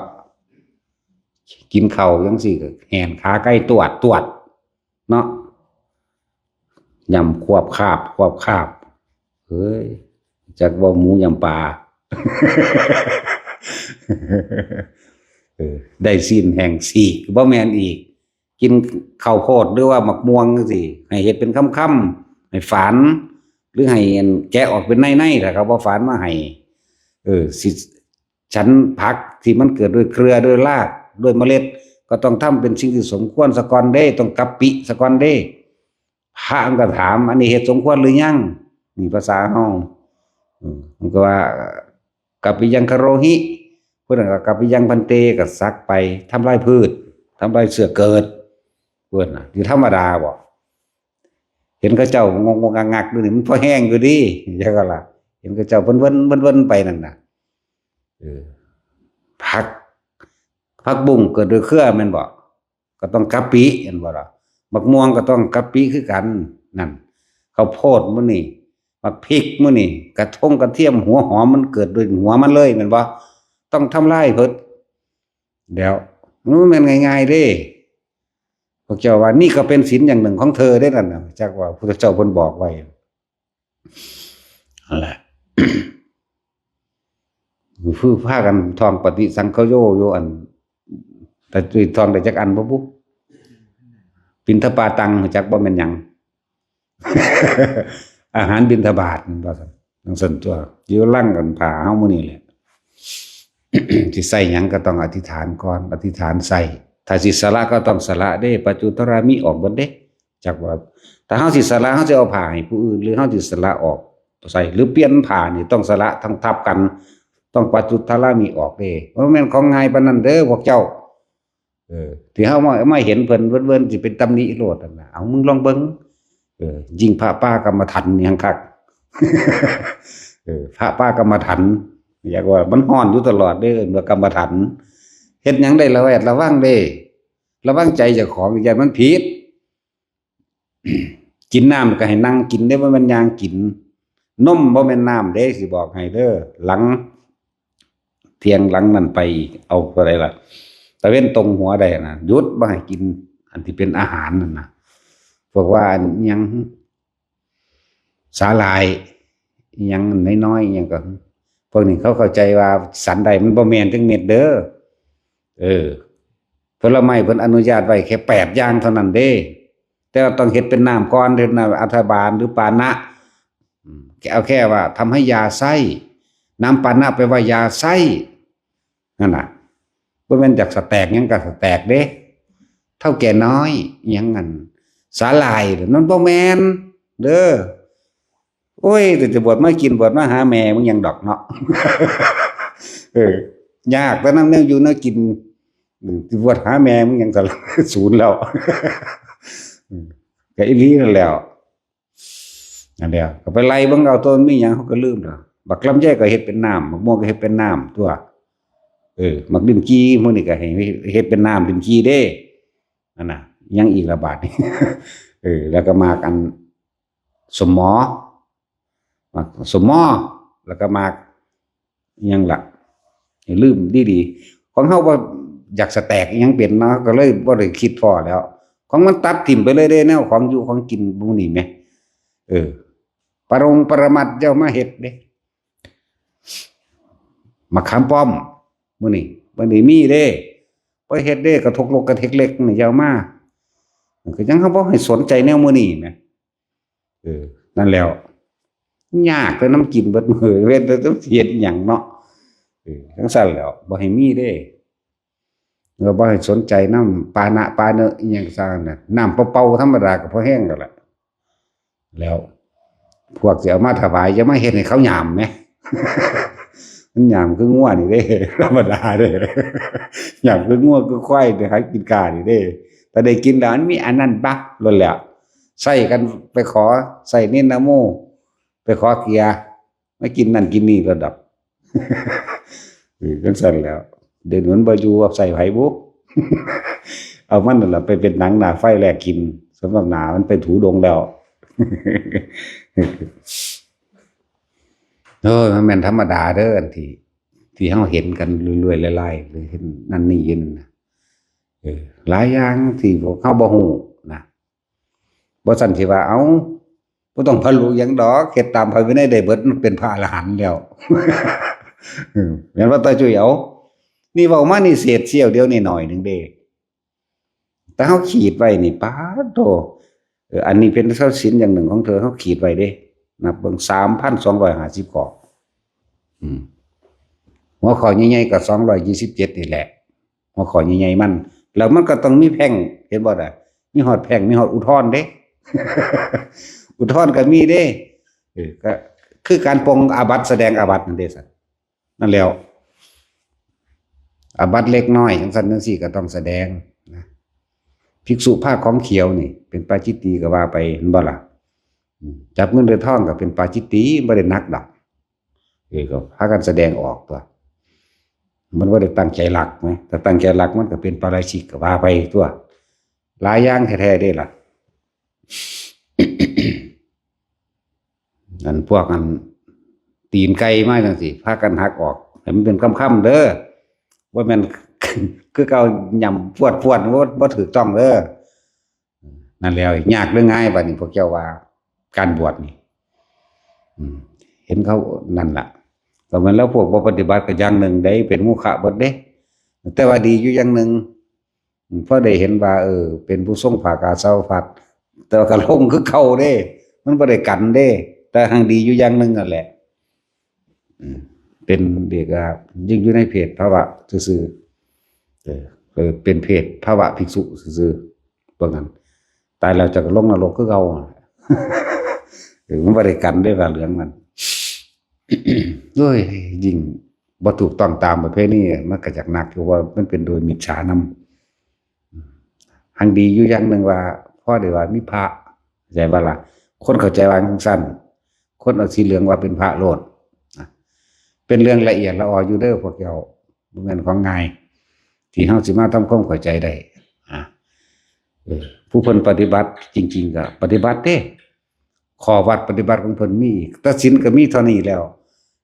กินข้าวจังซี่ก็แหนขาไก่ตวดตวด เนาะ ยำควบคาบ ควบคาบ เฮ้ย จักว่าหมูยำปลา เออ ได้สิ้นแห่งสีก บ่แม่นอีก กินข้าวโพดหรือว่าหมากม่วงจังซี้ ให้เฮ็ดเป็นคำๆ ให้ฝาน หรือให้อันแกะออกเป็นในๆ ถ้าเขาบ่ฝานมาให้ เออ สิ ฉันผักที่มันเกิดด้วยเครือด้วยรากด้วยเมล็ด ก็ต้องทำเป็นสิ่งที่สมควรซะก่อนเด้ ต้องกัปปิซะก่อนเด้ พระมันก็ถาม อันนี้เฮ็ดสมควรหรือยัง นี่ภาษาเฮา อืม มันก็ว่า กัปปิยังคโรหิ เพิ่นก็กัปปิยังภันเต ก็สักไป ทำลายพืช ทำลายเชื้อเกิด เพิ่นน่ะ ที่ธรรมดาบ่ เห็นเขาเจ้างงๆงักๆอยู่นี่ มันพอแห้งอยู่ดี จังก็ล่ะ เห็นเขาเจ้าเพิ่นเวิ้นๆไปนั่นน่ะ เออ ผัก ผักบุ้งเกิดด้วยเครือแม่นบ่ ก็ต้องกะปิแม่นบ่ล่ะ หมากม่วงก็ต้องกะปิคือกัน นั่น ข้าวโพดมื้อนี่ หมากพริกมื้อนี่ กระทงกระเทียมหัวหอมมันเกิดด้วยหัวมันเลยแม่นบ่ ต้องทำลายเพิ่น แล้ว มันบ่แม่นง่ายๆเด้ พวกเจ้าว่านี่ก็เป็นศีลอย่างหนึ่งของเธอได้นั่นน่ะ จักว่าพุทธเจ้าเพิ่นบอกไว้ นั่นแหละ คือพากันท่องปฏิสังขโยอยู่อัน แต่ท่องได้จักอันบ่บุ บิณฑบาตัง จักบ่แม่นหยัง อาหารบิณฑบาต ว่าซั่น จังซั่นตัว อยู่ลังกันผ้าเฮามื้อนี้แหละ สิใส่หยังก็ต้องอธิษฐานก่อน อธิษฐานใส่ ถ้าสิสละก็ต้องสละเด้ ปัจจุตรามิออกเบิดเด้ จักว่า ถ้าเฮาสิสละ เฮาสิเอาผ้าให้ผู้อื่น หรือเฮาสิสละออกใส่ หรือเปลี่ยนผ้านี่ต้องสละทั้งทับกัน ต้องปัจจุตรามิออกเด้ บ่แม่นของง่ายปานนั้นเด้อพวกเจ้า เออ ที่เฮามา มาเห็นเพิ่นเวิ้นๆสิเป็นตำหนิโลดนั่นน่ะ เอามึงลองเบิ่ง เออ ยิ่งพระป่ากรรมฐานนี่แฮ่งคัก เออ พระป่ากรรมฐาน อยากว่ามันฮ้อนอยู่ตลอดเด้ เอิ้นว่ากรรมฐาน เฮ็ดหยังได้ระแวดระวังเด้ ระวังใจเจ้าของ อย่ามันผิด กินน้ำก็ให้นั่งกินเด้ บ่แม่นย่างกิน นมบ่แม่นน้ำเด้ สิบอกให้เด้อ หลัง เที่ยงหลังนั่นไปอีก เอาเท่าใดล่ะ ตะเว็นตรงหัวใดนะ หยุดบ่ให้กิน อันที่เป็นอาหารนั่นนะ พวกว่าอันหยัง สาหร่าย อิหยังน้อยๆ อิหยังก็ พวกนี้เขาเข้าใจว่าสันใดมันบ่แม่นจักเม็ดเด้อ เออ ผลไม้เพิ่นอนุญาตไว้แค่แปดอย่างเท่านั้นเด้ แต่ว่าต้องเฮ็ดเป็นน้ำก่อน เฮ็ดน้ำอัฐบาลหรือปานะ อืม เอาแค่ว่าทำให้ยาไส้ น้ำปานะแปลว่ายาไส้ นั่นน่ะ บ่แม่นจากสแต็กหยังก็สแต็กเด้ เฒ่าแก่น้อย อิหยังนั่น สาหร่าย นั่นบ่แม่นเด้อ โอ้ย แต่จะบวชมากิน บวชมาหาแม่มึงหยังดอกเนาะ เออ ยากแต่นำแนวอยู่แนวกิน อืม สิบวชหาแม่มึงหยัง สาร ศูนย์แล้ว อืม ก็อีหลีนั่นแหล้ว นั่นแหละ ก็ไปไล่เบิ่งเอา ต้นมีหยังเขาก็ลืมแล้ว บักลำไยก็เฮ็ดเป็นน้ำ บักม่วงก็เฮ็ดเป็นน้ำตัว เออ บักลิ้นจี่หมู่นี่ก็ให้เฮ็ดเป็นน้ำลิ้นจี่เด้ นั่นน่ะ ยังอีกละบาดนี่ เออ แล้วก็หมากอัน สมอ หมากสมอ แล้วก็หมาก อิหยังล่ะ ลืมดีๆ ของเฮาบ่อยากสแต็กอิหยังเป็นเนาะ ก็เลยบ่ได้คิดพ้อแล้ว ของมันตัดถิ่มไปเลยเด้ แนวของอยู่ของกินหมู่นี่แหม เออ ปรงปรมัตถ์เจ้ามาเฮ็ดเด้ มะขามป้อม มื้อนี้ มื้อนี้มีเด้ บ่เฮ็ดเด้ กระทกลกกระเทกเล็กนี่เจ้ามา ก็ยังเฮาบ่ให้สนใจแนวมื้อนี้แหม เออ นั่นแล้ว ยากแต่นำกินเบิดมื้อ เว้นแต่ต้องสิเฮ็ดหยังเนาะ เออ จั่งซั้นแหล้ว บ่ให้มีเด้ แล้วบ่ให้สนใจนำปานะปาเนะอิหยังซ่าน่ะ น้ำเปล่าๆธรรมดาก็พอแฮงแล้วล่ะ แล้ว พวกสิเอามาถวาย อย่ามาเฮ็ดให้เขาหยามแหม มันหยามคืองัวนี่เด้ ธรรมดาเด้ หยามคืองัวคือควายเด้ หากินกานี่เด้ แต่ได้กินแล้วมันมีอันนั้นบักโลดแล้ว ใส่กันไปขอ ใส่เน้นนะโม ไปขอเกียร์ มากินนั่นกินนี่โลดดอก เออ จั่งซั้นแหล้ว เดี๋ยวนี้มันบ่อยู่กับใส่ไผบุ เอามันนั่นล่ะไปเป็นหนังหน้าไฟแลกกิน สำหรับหน้ามันไปถูดงแล้ว เออ มันแม่นธรรมดาเด้อ อันที่ ที่เฮาเห็นกันเรื่อยๆ หลายๆ หรือเห็นนั่นนี่เห็นนะ เออ หลายอย่างที่พวกเฮาบ่ฮู้นะ บ่ซั้นสิว่า เอ้า บ่ต้องบรรลุหยังดอก เฮ็ดตามพระวินัยได้เบิด มันเป็นพระอรหันต์แล้ว เออ แม่นบ่ ตาจุ้ย เอ้า นี่เว้ามานี่เศษเสี้ยวเดียวนี่หน่อยหนึ่งเด้ แต่เฮาขีดไว้นี่ ป๊าดโธ่ เออ อันนี้เป็นทรัพย์สินอย่างหนึ่งของเธอ เฮาขีดไว้เด้ นับเบิ่ง สามพันสองร้อยห้าสิบข้อ อืม หัวข้อใหญ่ๆ ก็ สองร้อยยี่สิบเจ็ด นี่แหละ หัวข้อใหญ่ๆ มัน แล้วมันก็ต้องมีแพ่ง เห็นบ่ล่ะ มีฮอดแพ่ง มีฮอดอุทธรณ์เด้ อุทธรณ์ก็มีเด้ เออ ก็คือการปรงอาบัติ แสดงอาบัตินั่นเด้ ซั่น นั่นแล้ว อาบัติเล็กน้อยจั่งซั้นจั่งซี้ก็ต้องแสดงนะ ภิกษุผ้าของเขียวนี่ เป็นปาจิตตีก็ว่าไป เห็นบ่ล่ะ อืม จับเงินได้ทองก็เป็นปาจิตตี บ่ได้หนักดอก เออ ก็พากันแสดงออกตัว มันบ่ได้ตั้งใจลักนะ ถ้าตั้งใจลักมันก็เป็นปาราชิกก็ว่าไปตัว หลายอย่างแท้ๆ เด้ล่ะ อันพวกอันตีนไก่มาจั่งซี้ พากันหักออก ให้มันเป็นคำๆ เด้อ บ่แม่น คือเก่า ย่ำพวดๆ บ่ บ่ถูกต้องเด้อ นั่นแหละ ยากหรือง่ายบัดนี้ พวกเจ้าว่า การบวชนี่ อืม เห็นเขานั่นล่ะ ก็แม่นแล้ว พวกบ่ปฏิบัติก็อย่างหนึ่งเด้ เป็นโมฆะเบิดเด้ แต่ว่าดีอยู่อย่างหนึ่ง อืม พอได้เห็นว่า เออ เป็นผู้ทรงผ้ากาสาวพัสตร์ แต่ว่าก็หลงคือเก่าเด้ มันบ่ได้กันเด้ แต่หั้งดีอยู่อย่างหนึ่งนั่นแหละ อืม เป็นเด็กอ่ะ ยังอยู่ในเพศภาวะซื่อๆ เออ เออ เป็นเพศภาวะภิกษุซื่อๆ ว่างั้น ตายแล้วจะก็ลงนรกคือเก่า เออ มันบ่ได้กันเด้ ผ้าเหลืองนั่น โอ้ย ยิ่งบ่ถูกต้องตามประเพณี มันก็อยากหนักอยู่ ว่ามันเป็นโดยมิจฉานำ หั้งดีอยู่อย่างหนึ่งว่า พอได้ว่ามีพระ เข้าใจบ่ล่ะ คนเข้าใจว่าจั่งซั้น คนเอาสีเหลืองว่าเป็นพระโลด นะ เป็นเรื่องละเอียดละอออยู่เด้อพวกเจ้า บ่แม่นของง่าย ที่เฮาสิมาทำความเข้าใจได้ อ่ะ เออ ผู้เพิ่นปฏิบัติจริงๆ ก็ปฏิบัติเด้ ข้อวัดปฏิบัติของเพิ่นมีอีก แต่ศีลก็มีเท่านี้แล้ว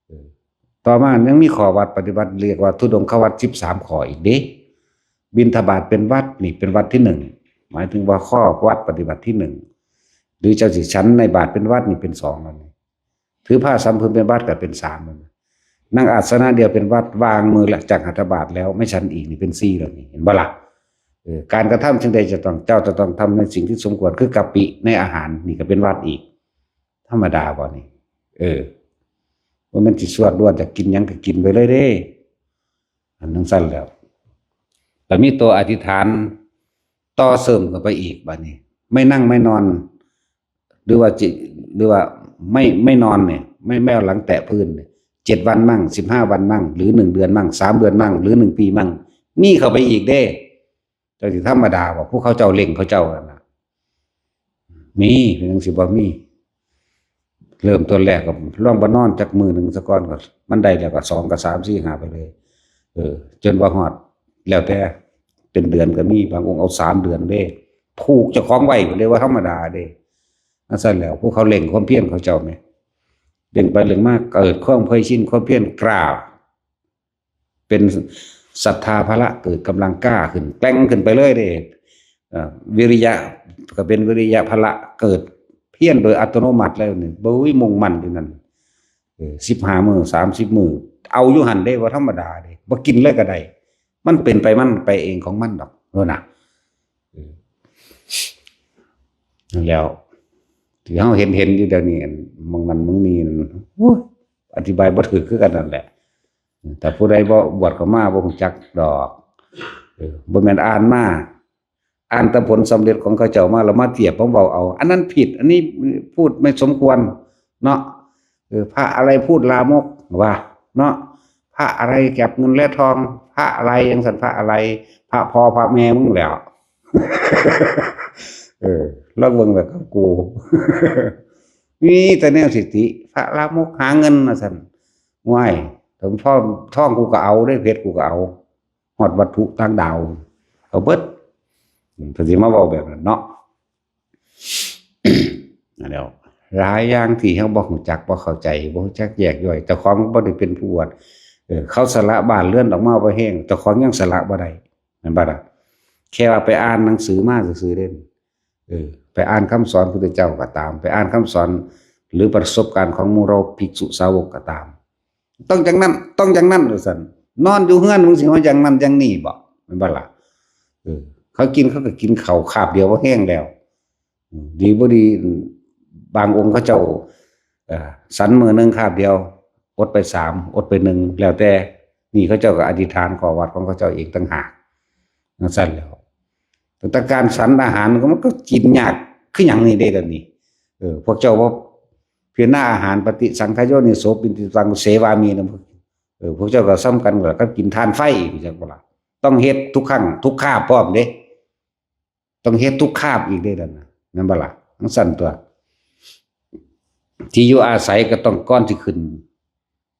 เออ ต่อมายังมีข้อวัดปฏิบัติ เรียกว่าธุดงควัตรสิบสามข้ออีกเด้ บิณฑบาตเป็นวัตรนี่เป็นวัตรที่หนึ่ง หมายถึงว่าข้อวัดปฏิบัติที่หนึ่ง หรือเจ้าสิฉันในบาตรเป็นวัตรนี่เป็นสองแล้วนี่ ถือผ้าสามผืนเป็นวัตรก็เป็นสามแล้วนะ นั่งอาสนะเดียวเป็นวัตร วางมือละจากหัตถบาตรแล้ว ไม่ฉันอีกนี่เป็นสี่แล้วนี่ เห็นบ่ล่ะ? เออ การกระทำสิ่งใดจะต้อง เจ้าจะต้องทำในสิ่งที่สมควร คือกัปปิในอาหาร นี่ก็เป็นวัตรอีก ธรรมดาบ่นี่? เออ ว่ามันสิสวดล้วน จะกินหยังก็กินไปเลยเด้ อันนั้นสั้นแล้ว แต่มีตัวอธิษฐานต่อเสริมเข้าไปอีกบัดนี้ ไม่นั่งไม่นอน หรือว่าจิ หรือว่าไม่ ไม่นอนเนี่ย ไม่ ไม่เอาหลังแตะพื้นเนี่ย เจ็ดวันมั่ง สิบห้าวันมั่ง หรือหนึ่งเดือนมั่ง สามเดือนมั่ง หรือหนึ่งปีมั่ง มีเข้าไปอีกเด้ เจ้าสิธรรมดาบ่ ผู้เขาเจ้าเร่งเขาเจ้านั่นน่ะ มี เป็นจั่งสิบ่มี เริ่มต้นแรกก็ลองบ่นอนจักมื้อหนึ่งซะก่อน ก็มันได้แล้วก็สองกับสาม สี่ ห้า ไปเลย เออ จนว่าฮอด แล้วแต่ เป็นเดือนก็มี บางองค์เอาสามเดือนเด้ ผูกเจ้าของไว้ เรียกว่าธรรมดาเด้ อันซั่นแล้ว ผู้เขาเร่งความเพียรเขาเจ้าแหม เร่งไปเร่งมา เกิดความเคยชิน ความเพียรกล้า เป็นศรัทธาพละ เกิดกำลังกล้าขึ้น แกร่งขึ้นไปเลยเด้ เอ่อ วิริยะ ก็เป็นวิริยะพละ เกิดเพียรโดยอัตโนมัติแล้วนี่ บ่ย มุ่งมั่นอยู่นั่น เออ สิบห้ามื้อ สามสิบมื้อ เอาอยู่หั่นเด้ บ่ธรรมดาเด้ บ่กินเลยก็ได้ มันเป็นไปมันไปเองของมันดอก เออนะ เออ นั่นแล้ว ที่เฮาเห็น เห็นอยู่เดี๋ยวนี้ อันหม่องนั้นหม่องนี้ โอ้ย อธิบายบ่ถูกคือกันนั่นแหละ แต่ผู้ใดบ่บวชเข้ามาบ่รู้จักดอก เออ บ่แม่นอ่านมา อ่านแต่ผลสำเร็จของเขาเจ้ามา แล้วมาเทียบมาเว้าเอา อันนั้นผิด อันนี้พูดไม่สมควร เนาะ เออ พระอะไรพูดลามก ว่า เนาะ พระอะไรเก็บเงินและทอง พระอะไรจั่งซั่น พระอะไร พระพ่อพระแม่มึงแหล้ว เออ ลองเบิ่งแบบกับกู มีแต่แนวสิติ พระลามกหาเงินว่าซั่น ว้าย แต่พ่อทองกูก็เอาเด้ เพชรกูก็เอา ฮอดวัตถุต่างดาว เอาเบิด อืม เพิ่นสิมาเว้าแบบนั้นเนาะ นั่นแหล้ว หลายอย่างที่เฮาบ่รู้จัก บ่เข้าใจ บ่รู้จักแยกย่อย เจ้าของบ่ได้เป็นผู้บวช เออ เขาสละบ้านเรือนออกมาบ่แฮง เจ้าของยังสละบ่ได้ แม่นบ่ล่ะ? แค่ว่าไปอ่านหนังสือมาซื่อๆเด้ เออ ไปอ่านคำสอนพุทธเจ้าก็ตาม ไปอ่านคำสอน หรือประสบการณ์ของหมู่เราภิกษุสาวกก็ตาม ต้องจั่งนั้น ต้องจั่งนั้นว่าซั่น นอนอยู่เฮือนมึงสิมาจั่งนั้นจั่งนี้บ่ แม่นบ่ล่ะ? เออ เขากินเขาก็กินข้าวคาบเดียวบ่แฮงแล้ว อืม ดีบ่ดี บางองค์เขาเจ้า เอ่อ ฉันมื้อหนึ่งคาบเดียว อดไปสาม อดไปหนึ่ง แล้วแต่ นี่เขาเจ้าก็อธิษฐานขอวัตรของเขาเจ้าเองต่างหาก จั่งซั่นแล้ว แต่การฉันอาหารมันก็ มันก็กินยากคือหยังนี่เด้ เดี๋ยวนี้ เออ พวกเจ้าบ่พิจารณาอาหาร ปฏิสังขโยนิโส ปิณฑิตังเสวามินะ เออ พวกเจ้าก็ส่ำกันกับกินถ่านไฟ จั่งบ่ล่ะ? ต้องเฮ็ดทุกครั้งทุกคาบพร้อมเด้ ต้องเฮ็ดทุกคาบอีกเด้นั่นน่ะ แม่นบ่ล่ะ? จั่งซั่นตั๊ว ที่อยู่อาศัยก็ต้อง ก่อนสิขึ้น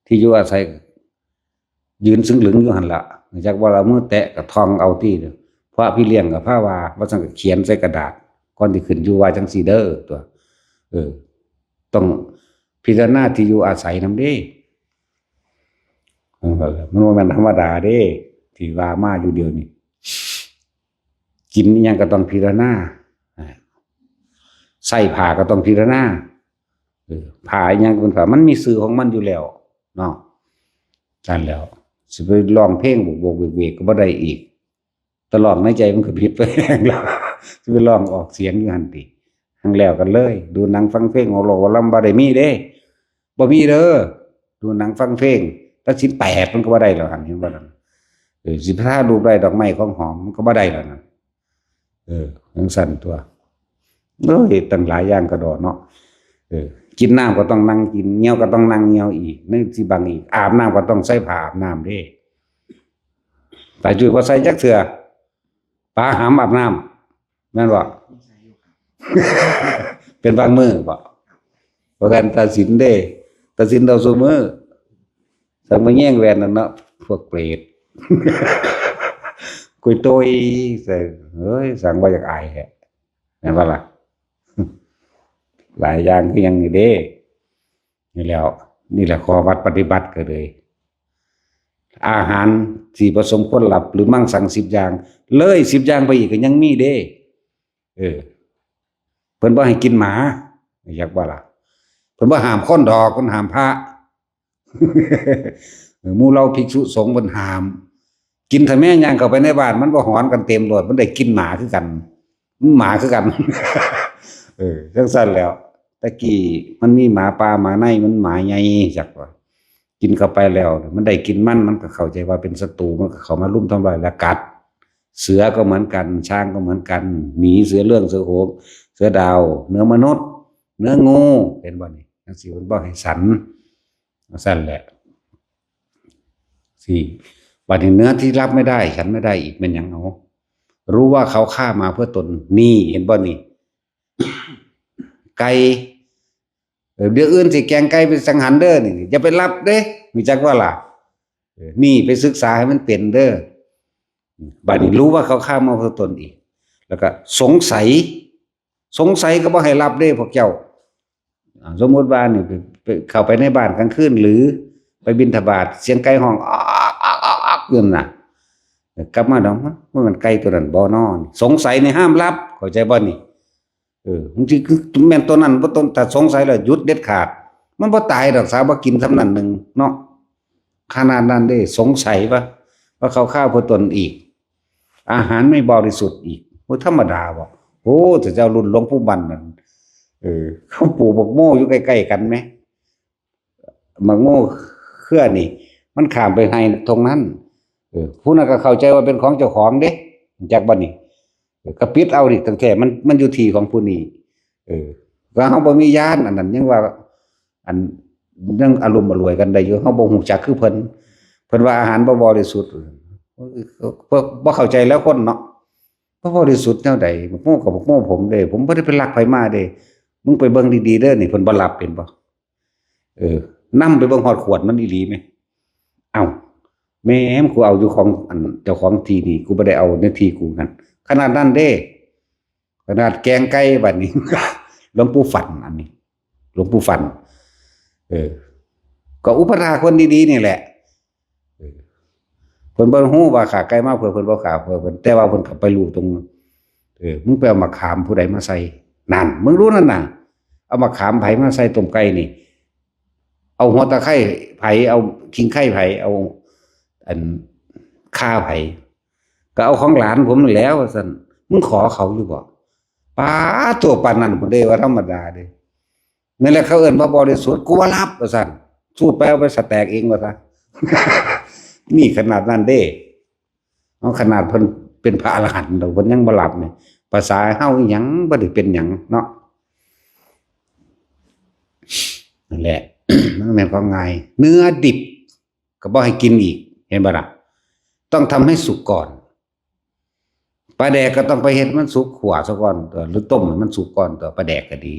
ที่อยู่อาศัย ยืนซึ่งหลึงอยู่หั่นล่ะ จักว่าละมือแตะก็ท่องเอาติ พระพี่เลี้ยงก็พาว่า ว่าซั่นก็เขียนใส่กระดาษ ก่อนสิขึ้นอยู่ว่าจั่งซี้เด้อตั๊ว เออ ต้องพิจารณาที่อยู่อาศัยนำเด้ เออ มันบ่แม่นธรรมดาเด้ ที่ว่ามาอยู่เดี๋ยวนี้ กินอิหยังก็ต้องพิจารณา อ่า ใส่ผ้าก็ต้องพิจารณา เออ ผ้าอิหยังก็เป็นผ้า มันมีชื่อของมันอยู่แล้วเนาะ นั่นแล้ว สิไปร้องเพลงโบกๆเวกๆก็บ่ได้อีก แต่ร้องในใจมันก็ผิดไปแฮงแล้ว สิไปร้องออกเสียงอยู่หั่นติ หั่นแล้วกันเลย ดูหนังฟังเพลง ออกโลกหมอลำบ่ได้มีเด้ บ่มีเด้อ ดูหนังฟังเพลง แต่ศีลแปดมันก็บ่ได้แล้วหั่น เห็นบ่นั่น? เออ สิไปถ่ายรูปได้ดอกไม้ของหอมมันก็บ่ได้แล้วนั่น เออ จั่งซั่นตั๊ว โอ้ย ตั้งหลายอย่างกะด้อเนาะ เออ กินน้ำก็ต้องนั่งกิน เหี่ยวก็ต้องนั่งเหี่ยวอีก ในที่บังอีก อาบน้ำก็ต้องใส่ผ้าอาบน้ำเด้ ตาจุ้ยบ่ใส่จักเทื่อ ปาหำอาบน้ำ แม่นบ่? เป็นบางมื้อบ่? บ่แม่นตัดสินเด้ ตัดสินเอาซุมื้อ สั่งมาแย่งแว่นนั่นเนาะ พวกเปรต กุยโตยใส่ เฮ้ย สั่งบ่อยากอายแท้ แม่นบ่ล่ะ? หลายอย่างคือหยังนี่เด้ นี่แล้ว นี่แหละข้อวัดปฏิบัติก็เลย อาหารที่บ่สมควรรับ หรือมังสังสิบอย่าง เลยสิบอย่างไปอีกก็ยังมีเด้ เออ เพิ่นบ่ให้กินหมา อยากบ่ล่ะ? เพิ่น พิ่นบ่ห้ามคนดอก เพิ่นห้ามพระ เออ หมู่เหล่าภิกษุสงฆ์เพิ่นห้าม กินถ้าแม่นย่างเข้าไปในบ้าน มันบ่หอนกันเต็มโลด มันได้กลิ่นหมาคือกัน มันหมาคือกัน เออ จั่งซั้นแหล้ว แต่กี้มันมีหมาป่าหมาใน มันหมาใหญ่จักว่า กินเข้าไปแล้ว มันได้กลิ่นมัน มันก็เข้าใจว่าเป็นศัตรู มันก็เข้ามารุมทำลายและกัด เสือก็เหมือนกัน ช้างก็เหมือนกัน หมี เสือเรื่อง เสือโหง เสือดาว เนื้อมนุษย์ เนื้องู เห็นบ่นี่ จั่งซี้เพิ่นบ่ให้ฉัน จั่งซั้นแหละ สี่ บัดนี้เนื้อที่รับไม่ได้ ฉันไม่ได้อีก แม่นหยังเอา รู้ว่าเขาฆ่ามาเพื่อตน นี่ เห็นบ่นี่ ไก่ เออ เดี๋ยวอื่นสิแกงไก่ไปสังหารเด้อนี่ อย่าไปรับเด้ รู้จักบ่ล่ะ เออ นี่ไปศึกษาให้มันเป็นเด้อ บัดนี้รู้ว่าเขาฆ่ามาเพื่อตนอีก แล้วก็สงสัย สงสัยก็บ่ให้รับเด้พวกเจ้า อ่า สมมุติว่านี่ไป ไป เข้าไปในบ้านกลางคืน หรือไปบิณฑบาต เสียงไก่ฮ้อง อ๊อก อ๊อก อ๊อก อ๊อก อยู่นั่นน่ะ กลับมาดอก มัน มันไก่ตัวนั้นบ่น้อ สงสัยนี่ห้ามรับ เข้าใจบ่นี่ เออ บางทีคือแม่นตัวนั้นบ่ต้อง ถ้าสงสัยแล้วหยุดเด็ดขาด มันบ่ตายดอก สาบ่กินส่ำนั้นหนึ่งเนาะ ขนาดนั้นเด้ สงสัยว่า ว่าเขาฆ่าเพื่อตนอีก อาหารไม่บริสุทธิ์อีก โอ้ ธรรมดาบ่ โอ้ แต่เจ้ารุ่นหลวงปู่มั่นนั่น เออ เขาปลูกบักโมอยู่ใกล้ๆกันไหม บักโมเครือนี่ มันข้ามไปไฮ่ตรงนั้น เออ ผู้นั้นก็เข้าใจว่าเป็นของเจ้าของเด้ จักบ่นี่ เออ ก็ปิดเอาดิ ตั้งแต่มัน มันอยู่ที่ของผู้นี้ เออ ว่าเฮาบ่มีญาณ อันนั้นยังว่า อันยังอารมณ์อร่วยกันได้อยู่ เฮาบ่ฮู้จักคือเพิ่น เพิ่นว่าอาหารบ่บริสุทธิ์ บ่ บ่เข้าใจแล้วคนเนาะ บ่บริสุทธิ์แนวใด บักโมกับบักโมผมเด้ ผมบ่ได้ไปลักไผมาเด้ มึงไปเบิ่งดีๆเด้อนี่ เพิ่นบ่รับเป็นบ่ เออ นำไปเบิ่งฮอดขวดมันอีหลีแหม เอ้า แม่ม กูเอาอยู่ของอันเจ้าของที่นี่ กูบ่ได้เอาในที่กูนั่น ขนาดนั้นเด้ ขนาดแกงไก่บัดนี้ หลวงปู่ฝันอันนี้ หลวงปู่ฝัน เออ ก็อุปถากคนดีๆนี่แหละ เออ เพิ่นบ่ฮู้ว่าฆ่าไก่มาเพื่อเพิ่น บ่ฆ่าเพื่อเพิ่น แต่ว่าเพิ่นก็ไปรู้ตรง เออ มึงไปเอามะขามผู้ใดมาใส่ นั่น มึงรู้นั่นน่ะ เอามะขามไผมาใส่ต้มไก่นี่ เอาหัวตะไคร้ไผ เอาขิงไคร้ไผ เอา อัน ข่าไผ ก็เอาของหลานผมนั่นแหล้ว ว่าซั่น มึงขอเขาอยู่บ่ ป๊าด ตัวปานนั้นพุ้นเด้ ว่าธรรมดาเด้ นั่นแหละเขาเอิ้นว่าบริสุทธิ์ กูบ่รับ ว่าซั่น สูดไปเอาไปสะแตกเอง ว่าซะ นี่ขนาดนั้นเด้ เอาขนาดเพิ่นเป็นพระอรหันต์แล้ว เพิ่นยังบ่รับนี่ ภาษาเฮาอีหยังบ่ได้เป็นหยังเนาะ นั่นแหละ มันแม่นของง่าย เนื้อดิบก็บ่ให้กินอีก เห็นบ่ล่ะ ต้องทำให้สุกก่อน ปลาแดกก็ต้องไปเฮ็ดมันสุกขั่วซะก่อนตั๊ว หรือต้มให้มันสุกก่อนตั๊ว ปลาแดกก็ดี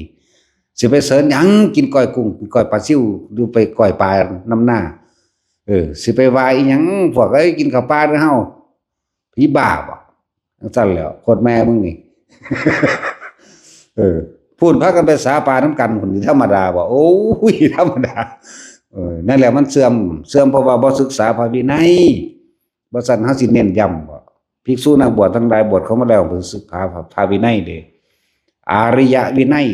สิไปเสิร์ชหยัง กินก้อยกุ้ง กินก้อยปลาซิว หรือไปก้อยปลานำหน้า เออ สิไปว่าอีหยัง พวกเอ้ย กินข้าวปลาเด้อเฮา ผีบ้าบ่ จั่งซั้นแหล้ว โคตรแม่มึงนี่ เออ พู้นพากันไปสาปลานำกันพุ้น ธรรมดาบ่ โอ้ย ธรรมดา เออ นั่นแหละมันเสื่อม เสื่อมเพราะว่าบ่ศึกษาพระวินัย บ่ซั้นเฮาสิเน้นย้ำบ่ ภิกษุนักบวชทั้งหลาย บวชเข้ามาแล้ว เพิ่นศึกษาพระ พระวินัยเด้ อาริยวินัย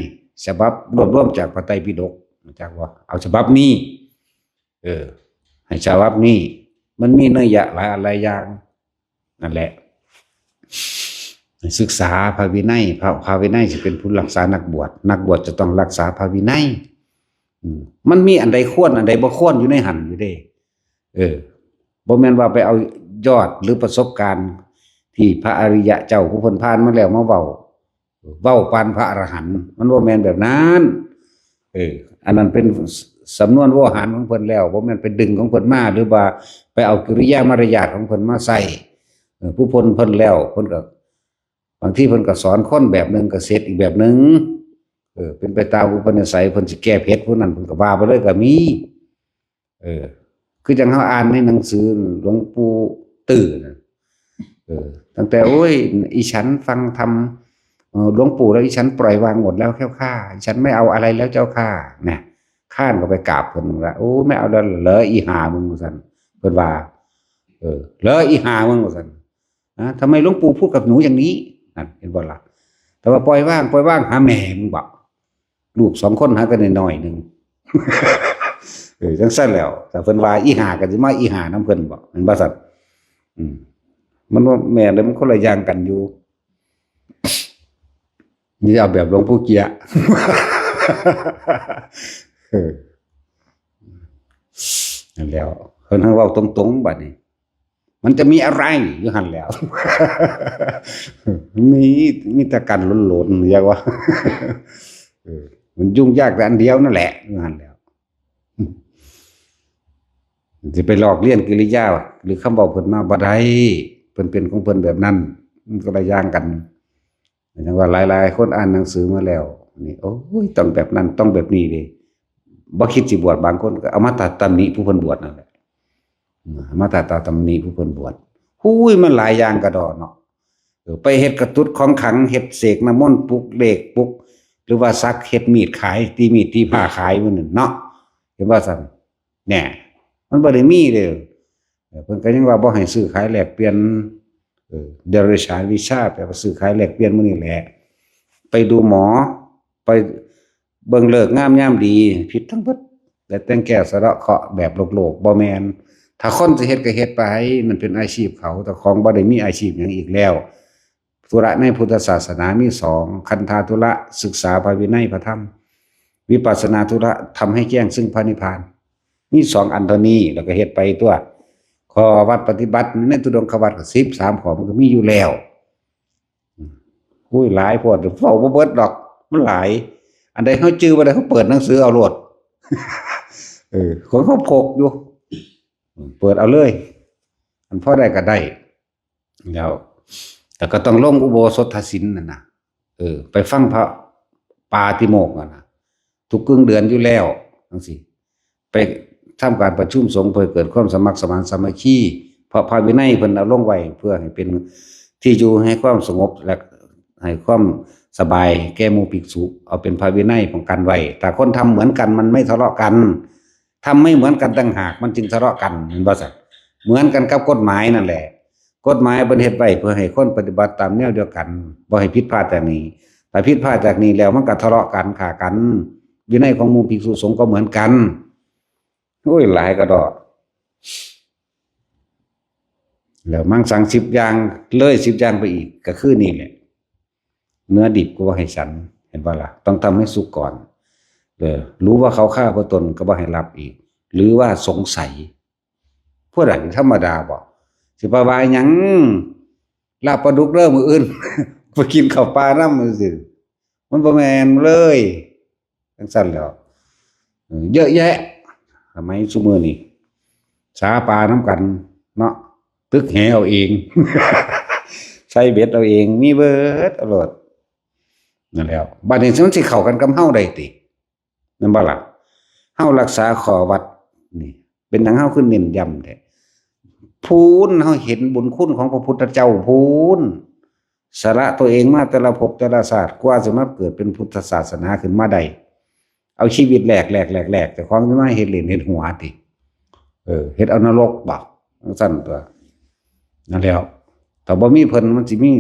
ฉบับรวบรวมจากพระไตรปิฎก รู้จักบ่ เอาฉบับนี้ เออ ให้ฉบับนี้ มันมีนัยยะหลายอันหลายอย่าง นั่นแหละ ให้ศึกษาพระวินัย พระ พระวินัยสิเป็นผู้รักษานักบวช นักบวชจะต้องรักษาพระวินัย อืม มันมีอันใดควร อันใดบ่ควรอยู่ในหั่นอยู่เด้ เออ บ่แม่นว่าไปเอายอดหรือประสบการณ์ที่พระอริยะเจ้าผู้เพิ่นผ่านมาแล้วมาเว้า เว้าปานพระอรหันต์ มันบ่แม่นแบบนั้น เออ อันนั้นเป็นสำนวนโวหารของเพิ่นแล้ว บ่แม่นไปดึงของเพิ่นมา หรือว่าไปเอากิริยามารยาทของเพิ่นมาใส่ เออ ผู้เพิ่น เพิ่นแล้ว เพิ่นก็ บางทีเพิ่นก็สอนคนแบบหนึ่ง ก็เสร็จอีกแบบหนึ่ง เออ เป็นไปตามอุปนิสัย เพิ่นสิแก้เผ็ดผู้นั้น เพิ่นก็ว่าไปเลยก็มี เออ คือจั่งเฮาอ่านในหนังสือหลวงปู่ตื้อน่ะ เออ ตั้งแต่ โอ้ย อีฉันฟังธรรม เออ หลวงปู่แล้ว อีฉันปล่อยวางหมดแล้วเจ้าข้า อีฉันไม่เอาอะไรแล้วเจ้าข้า นะ ข้านก็ไปกราบเพิ่นว่า โอ้ ไม่เอาแล้วเหรอ อีห่ามึง ว่าซั่น เพิ่นว่า เออ เหรอ อีห่ามึง ว่าซั่น นะ ทำไมหลวงปู่พูดกับหนูอย่างนี้ นั่น เห็นบ่ล่ะ แต่ว่าปล่อยวาง ปล่อยวาง หาแม่มึงบ่ ลูกสองคนหากันน้อยๆหนึ่ง เออ จังซั่นแล้ว ถ้าเพิ่นว่าอีห่าก็สิมาอีห่านำเพิ่นบ่ แม่นบ่ซั่น? อืม มันบ่แม่นเด้ มันคนละอย่างกันอยู่ นี่เอาแบบหลวงปู่เกียะ เออ นั่นแหล้ว เพิ่นให้เว้าตรงๆ บัดนี้ มันจะมีอะไรอยู่หั่นแหล้ว มี มีแต่กันหลนๆ อยากว่า เออ มันยุ่งยากแต่อันเดียวนั่นแหละ อยู่หั่นแหล้ว สิไปลอกเลียนกิริยา หรือคำเว้าเพิ่นมาบ่ได้ เพิ่นเป็นของเพิ่นแบบนั้น มันคนละอย่างกัน จังว่าหลายๆ คนอ่านหนังสือมาแล้ว นี่ โอ้ย ต้องแบบนั้น ต้องแบบนี้เด้ บ่คิดสิบวช บางคนก็เอามาตำหนิผู้เพิ่นบวชนั่นแหละ มาตำหนิผู้เพิ่นบวช หูย มันหลายอย่างกะด้อเนาะ เออ ไปเฮ็ดกะตุ๊ดของขลัง เฮ็ดเสกน้ำมนต์ ปลุกเลข ปลุก หรือว่าสัก เฮ็ดมีดขาย ตีมีดตีผ้าขายมื้อนั้นเนาะ เห็นบ่ซั่น? แหน่ มันบ่ได้มีเด้อ เออ เพิ่นก็ยังว่าบ่ให้ซื้อขายแลกเปลี่ยน เออ เดรัจฉานวิชา แปลว่าซื้อขายแลกเปลี่ยนมื้อนี้แหละ ไปดูหมอ ไปเบิ่งฤกษ์งามยามดี ผิดทั้งเบิด แต่แต่งแก้สะเดาะเคราะห์แบบโลกๆ บ่แม่น ถ้าคนสิเฮ็ดก็เฮ็ดไป มันเป็นอาชีพเขา แต่ของบ่ได้มีอาชีพหยังอีกแล้ว ธุระในพุทธศาสนามีสอง คันธาธุระ ศึกษาพระวินัยพระธรรม วิปัสสนาธุระ ทำให้แจ้งซึ่งพระนิพพาน มีสองอันเท่านี้ แล้วก็เฮ็ดไปตั๊ว ข้อวัดปฏิบัติในธุดงควัตรก็สิบสามข้อ มันก็มีอยู่แล้ว อุ้ย หลายโพด เว้าบ่เบิดดอก มันหลาย อันใดเฮาจื่อบ่ได้ เฮาเปิดหนังสือเอาโลด เออ ของเฮาพกอยู่ เปิดเอาเลย อันพอได้ก็ได้ แล้ว แต่ก็ต้องลงอุโบสถศีลนั่นนะ เออ ไปฟังพระปาติโมกข์นั่นนะ ทุกครึ่งเดือนอยู่แล้ว จังซี้ ไปทำการประชุมสงฆ์เพื่อเกิดความสมัครสมานสามัคคี เพราะพระวินัยเพิ่นเอาลงไว้เพื่อให้เป็นที่อยู่ให้ความสงบและให้ความสบายแก่หมู่ภิกษุ เอาเป็นพระวินัยป้องกันไว้ ถ้าคนทำเหมือนกันมันไม่ทะเลาะกัน ทำไม่เหมือนกันต่างหากมันจึงทะเลาะกัน เห็นบ่ซั่น? เหมือนกันกับกฎหมายนั่นแหละ กฎหมายเพิ่นเฮ็ดไว้เพื่อให้คนปฏิบัติตามแนวเดียวกัน บ่ให้ผิดพลาดจากนี้ ถ้าผิดพลาดจากนี้แล้วมันก็ทะเลาะกัน ฆ่ากัน วินัยของหมู่ภิกษุสงฆ์ก็เหมือนกัน โอ้ย หลายกะด้อ แล้วมังสังสิบอย่าง เลยสิบอย่างไปอีก ก็คือนี่แหละ เนื้อดิบก็บ่ให้ฉัน เห็นบ่ล่ะ? ต้องทำให้สุกก่อน เออ รู้ว่าเขาฆ่าพระตนก็บ่ให้รับอีก หรือว่าสงสัย พวกนั้นธรรมดาบ่ สิไปว่าหยัง ลาบปลาดุกเด้อมื้ออื่น ไปกินข้าวปลานำจังซี้ มันบ่แม่นเลย จังซั่นแหล้ว เออ เยอะแยะ สมัยซุมื้อนี้ สาปลานำกันเนาะ ตึกแหเอาเอง ใส่เบ็ดเอาเอง มีเบิดเอาโลด นั่นแหล้ว บัดนี้มันสิเข้ากันกับเฮาได้ติ แม่นบ่ล่ะ? เฮารักษาข้อวัดนี่ เป็นหยังเฮาคือเน้นย้ำแท้? พู้น เฮาเห็นบุญคุณของพระพุทธเจ้าพู้น สละตัวเองมาแต่ละภพแต่ละชาติ กว่าสิมาเกิดเป็นพุทธศาสนาขึ้นมาได้ เอาชีวิตแลก แลก แลก แลก เจ้าของสิมาเฮ็ดเล่นเฮ็ดหัวติ เออ เฮ็ดเอานรกบ่ จังซั่นตั๊ว นั่นแหล้ว ถ้าบ่มีเพิ่นมันสิมี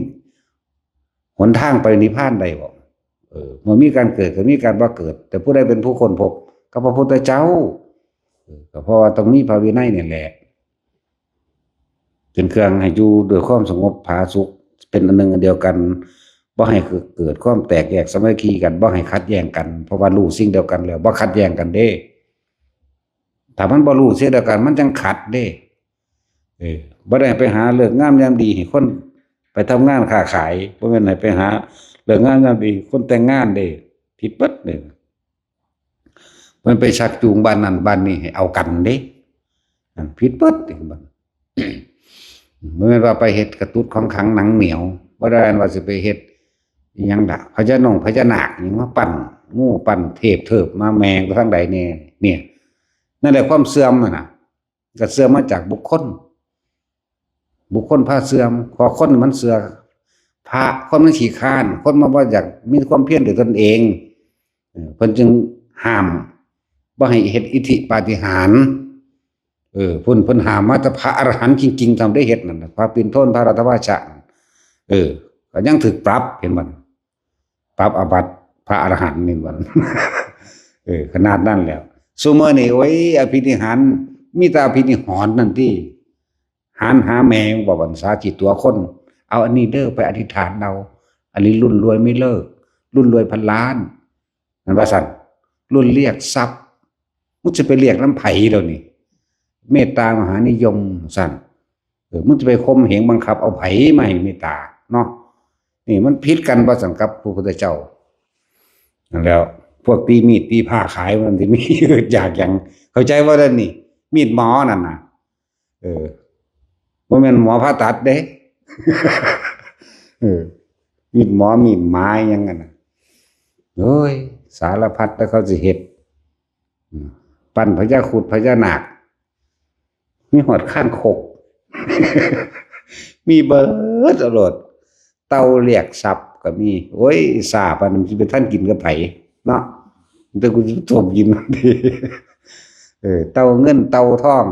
หนทางไปนิพพานได้บ่? เออ เมื่อมีการเกิดก็มีการบ่เกิด แต่ผู้ใดเป็นผู้ค้นพบ ก็พระพุทธเจ้า เออ ก็เพราะว่าต้องมีพระวินัยนี่แหละ เป็นเครื่องให้อยู่ด้วยความสงบผาสุก เป็นอันหนึ่งอันเดียวกัน บ่ให้เกิดความแตกแยกสามัคคีกัน บ่ให้ขัดแย้งกัน เพราะว่ารู้สิ่งเดียวกันแล้ว บ่ขัดแย้งกันเด้ ถ้ามันบ่รู้สิ่งเดียวกัน มันจั่งขัดเด้ เออ บ่ได้ไปหาฤกษ์งามยามดีให้คนไปทำงานค้าขาย บ่แม่นให้ไปหาฤกษ์งามยามดีคนแต่งงานเด้ ผิดเบิดเด้ มันไปชักจูงบ้านนั้นบ้านนี้ให้เอากันเด้ นั่นผิดเบิดเด้ บัด บ่แม่นว่าไปเฮ็ดกะตุ๊ดของขลังหนังเหนียว บ่ได้ว่าสิไปเฮ็ดอิหยังล่ะ พญานงพญานาคอิหยังมาปั้น งูปั้นเทพเทิบมาแม่งไปทางใดแน่ เนี่ย นั่นแหละความเสื่อมหั่นน่ะ ก็เสื่อมมาจากบุคคล บุคคลพาเสื่อม เพราะคนมันเชื่อ พระ คนมันขี้คร้าน คนมันบ่อยากมีความเพียรด้วยตนเอง เออ เพิ่นจึงห้ามบ่ให้เฮ็ดอิทธิปาฏิหาริย์ เออ เพิ่น เพิ่นห้ามมาแต่พระอรหันต์จริงๆ ทำได้เฮ็ดนั่นน่ะ พระปิณฑน พระรัตวาชะ เออ ก็ยังถูกปรับ เห็นบ่ ปรับอาบัติพระอรหันต์นี่บ่ เออ ขนาดนั้นแล้ว ซุมื้อนี้ โอ้ย อภินิหาร มีแต่อภินิหารนั่นติ หารหาแม่ง บ่บันสาจิตตัวคน เอาอันนี้เด้อ ไปอธิษฐานเอา อันนี้รุ่นรวยไม่เลิก รุ่นรวยพันล้าน นั่นว่าซั่น รุ่นเรียกทรัพย์ มึงจะไปเรียกนำไผเดี๋ยวนี้ เมตตามหานิยมซั่น เออ มึงจะไปข่มเหงบังคับเอาไผมาให้เมตตาเนาะ นี่มันผิดกันว่าซั่นกับพระพุทธเจ้า นั่นแหล้ว พวกตีมีดตีผ้าขายมันสิมี อยากหยัง เข้าใจว่าเด้อนี่ มีดหมอนั่นน่ะ เออ บ่แม่นหมอผ่าตัดเด้ เออ มีดหมอ มีดหมาหยังนั่นน่ะ โอ้ย สารพัดแล้วเขาสิเฮ็ด อืม ปั้นพญาครุฑพญานาค มีฮอดคางคก มีเบิดโลด เต่าเรียกทรัพย์ก็มี โอ้ย ซ่าปานนั้นสิไปทันกินกับไผเนาะ แต่กูสิต้มกินมันติ เออ เต่าเงินเต่าทอง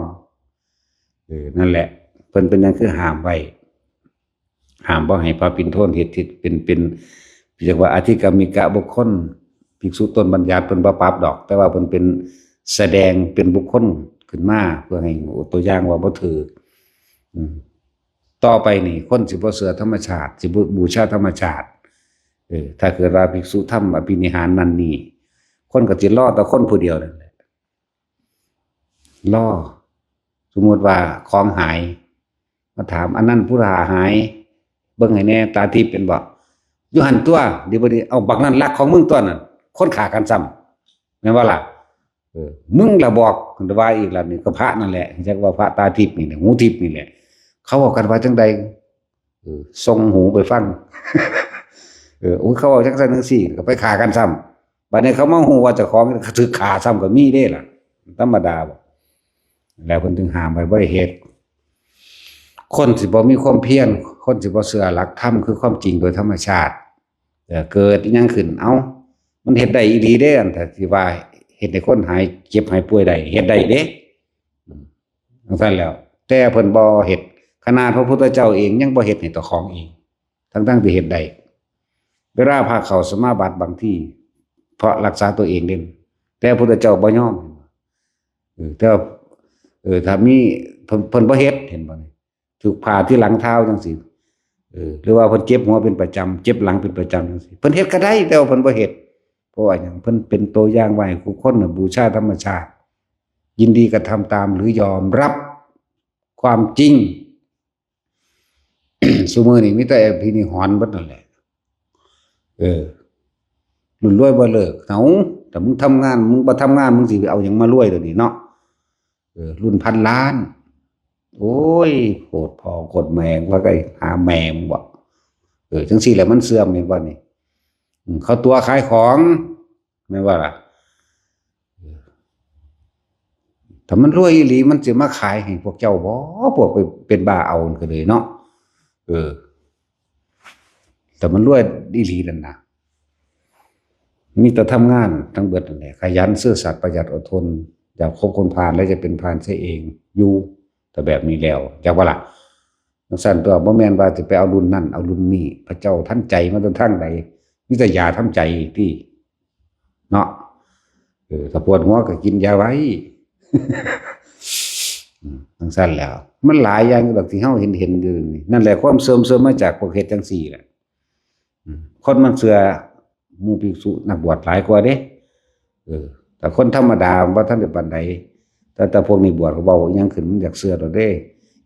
เออ นั่นแหละ เพิ่นเป็นหยังคือห้ามไว้ ห้ามบ่ให้พระปิณฑนเฮ็ด เฮ็ดเป็น เป็น เรียกว่าอธิกรรมิกะบุคคล ภิกษุต้นบัญญัติเพิ่นบ่ปรับดอก แต่ว่าเพิ่นเป็นแสดงเป็นบุคคลขึ้นมา เพื่อให้ตัวอย่างว่าบ่ถืก อืม ต่อไปนี่ คนสิบ่เชื่อธรรมชาติ สิบ่บูชาธรรมชาติ เออ ถ้าเกิดว่าภิกษุทำอภินิหารนั่นนี่ คนก็สิรอแต่คนผู้เดียวนั่นแหละ รอ สมมุติว่าของหาย มาถาม อันนั้นผู้หาหาย เบิ่งให้แหน่ ตาทิพย์เป็นบ่ อยู่หั่นตัว เดี๋ยวบ่ดี เอาบักนั้นลักของมึงตัวนั้น คนฆ่ากันซ้ำ แม่นบ่ล่ะ เออ มึงละบอก ว่าอีกล่ะ นี่ก็พระนั่นแหละ จักว่าพระตาทิพย์นี่แหละ หูทิพย์นี่แหละ เขาเว้ากันว่าจั่งใด เออ ส่งหูไปฟัง เออ โอ้ย เขาเว้าจั่งซั้นจั่งซี้ ก็ไปฆ่ากันซ้ำ บัดนี้เขามาฮู้ว่าเจ้าของถูกฆ่าซ้ำก็มีเด้ล่ะ ธรรมดาบ่ แล้วเพิ่นถึงห้ามไว้บ่ให้เฮ็ด คนสิบ่มีความเพียร คนสิบ่เชื่อหลักธรรมคือความจริงโดยธรรมชาติ เอ่อ เกิดอิหยังขึ้น เอ้า มันเฮ็ดได้อีหลีเด้ อันที่ว่าเฮ็ดให้คนหายเจ็บหายป่วยได้ เฮ็ดได้เด้ อืม จั่งซั้นแหล้ว แต่เพิ่นบ่เฮ็ด ขนาดพระพุทธเจ้าเองยังบ่เฮ็ดให้เจ้าของเอง ทั้งๆที่เฮ็ดได้ เวลาพระเข้าสมาบัติบางที เพราะรักษาตัวเองเด้ แต่พระพุทธเจ้าบ่ยอม เออ แต่ว่า เออ ถ้ามี เพิ่น เพิ่นบ่เฮ็ด เห็นบ่นี่ ถูกผ่าที่หลังเท้าจั่งซี้ เออ หรือว่าเพิ่นเจ็บหัวเป็นประจำ เจ็บหลังเป็นประจำจั่งซี้ เพิ่นเฮ็ดก็ได้ แต่ว่าเพิ่นบ่เฮ็ด เพราะว่าหยัง เพิ่นเป็นตัวอย่างไว้ให้ทุกคนน่ะบูชาธรรมชาติ ยินดีกระทำตามหรือยอมรับความจริง ซุมื้อนี้มีแต่อภินิหารเบิดนั่นแหละ เออ รุ่นรวยบ่เลิก เอ้า ถ้ามึงทำงาน มึงบ่ทำงาน มึงสิไปเอาหยังมารวยเดี๋ยวนี้เนาะ เออ รุ่นพันล้าน โอ้ย โคตรพ่อโคตรแม่ ว่าไง หาแม่มึงบ่ เออ จั่งซี้แหละมันเสื่อม เห็นบ่นี่ อืม เขาตั๋วขายของ แม่นบ่ล่ะ ถ้ามันรวยอีหลี มันสิมาขายให้พวกเจ้าบ่ พวกไปเป็นบ้าเอาก็เลยเนาะ เออ แต่มันรวยอีหลีนั่นนะ มีแต่ทำงานทั้งเบิดนั่นแหละ ขยันซื่อสัตย์ประหยัดอดทน อย่าคบคนพาลแล้วจะเป็นพาลเสียเอง อยู่ แต่แบบนี้แล้ว จักบ่ล่ะ จั่งซั้นตัว บ่แม่นว่าสิไปเอารุ่นนั่น เอารุ่นนี้ พระเจ้าทันใจมาแต่ทางใด มีแต่ยาทำใจติ เนาะ เออ ถ้าปวดหัวก็กินยาไว้ อืม จั่งซั้นแหล้ว มันหลายอย่างดอกที่เฮาเห็นๆอยู่นี่ นั่นแหละความเสื่อม เสื่อมมาจากพวกเฮ็ดจั่งซี้แหละ อืม คนมันเชื่อหมู่ภิกษุนักบวชหลายกว่าเด้ เออ แต่คนธรรมดาบ่ทันได้ปานใด แต่ แต่พวกนี้บวชก็เว้าอิหยังขึ้นมันอยากเชื่อโลดเด้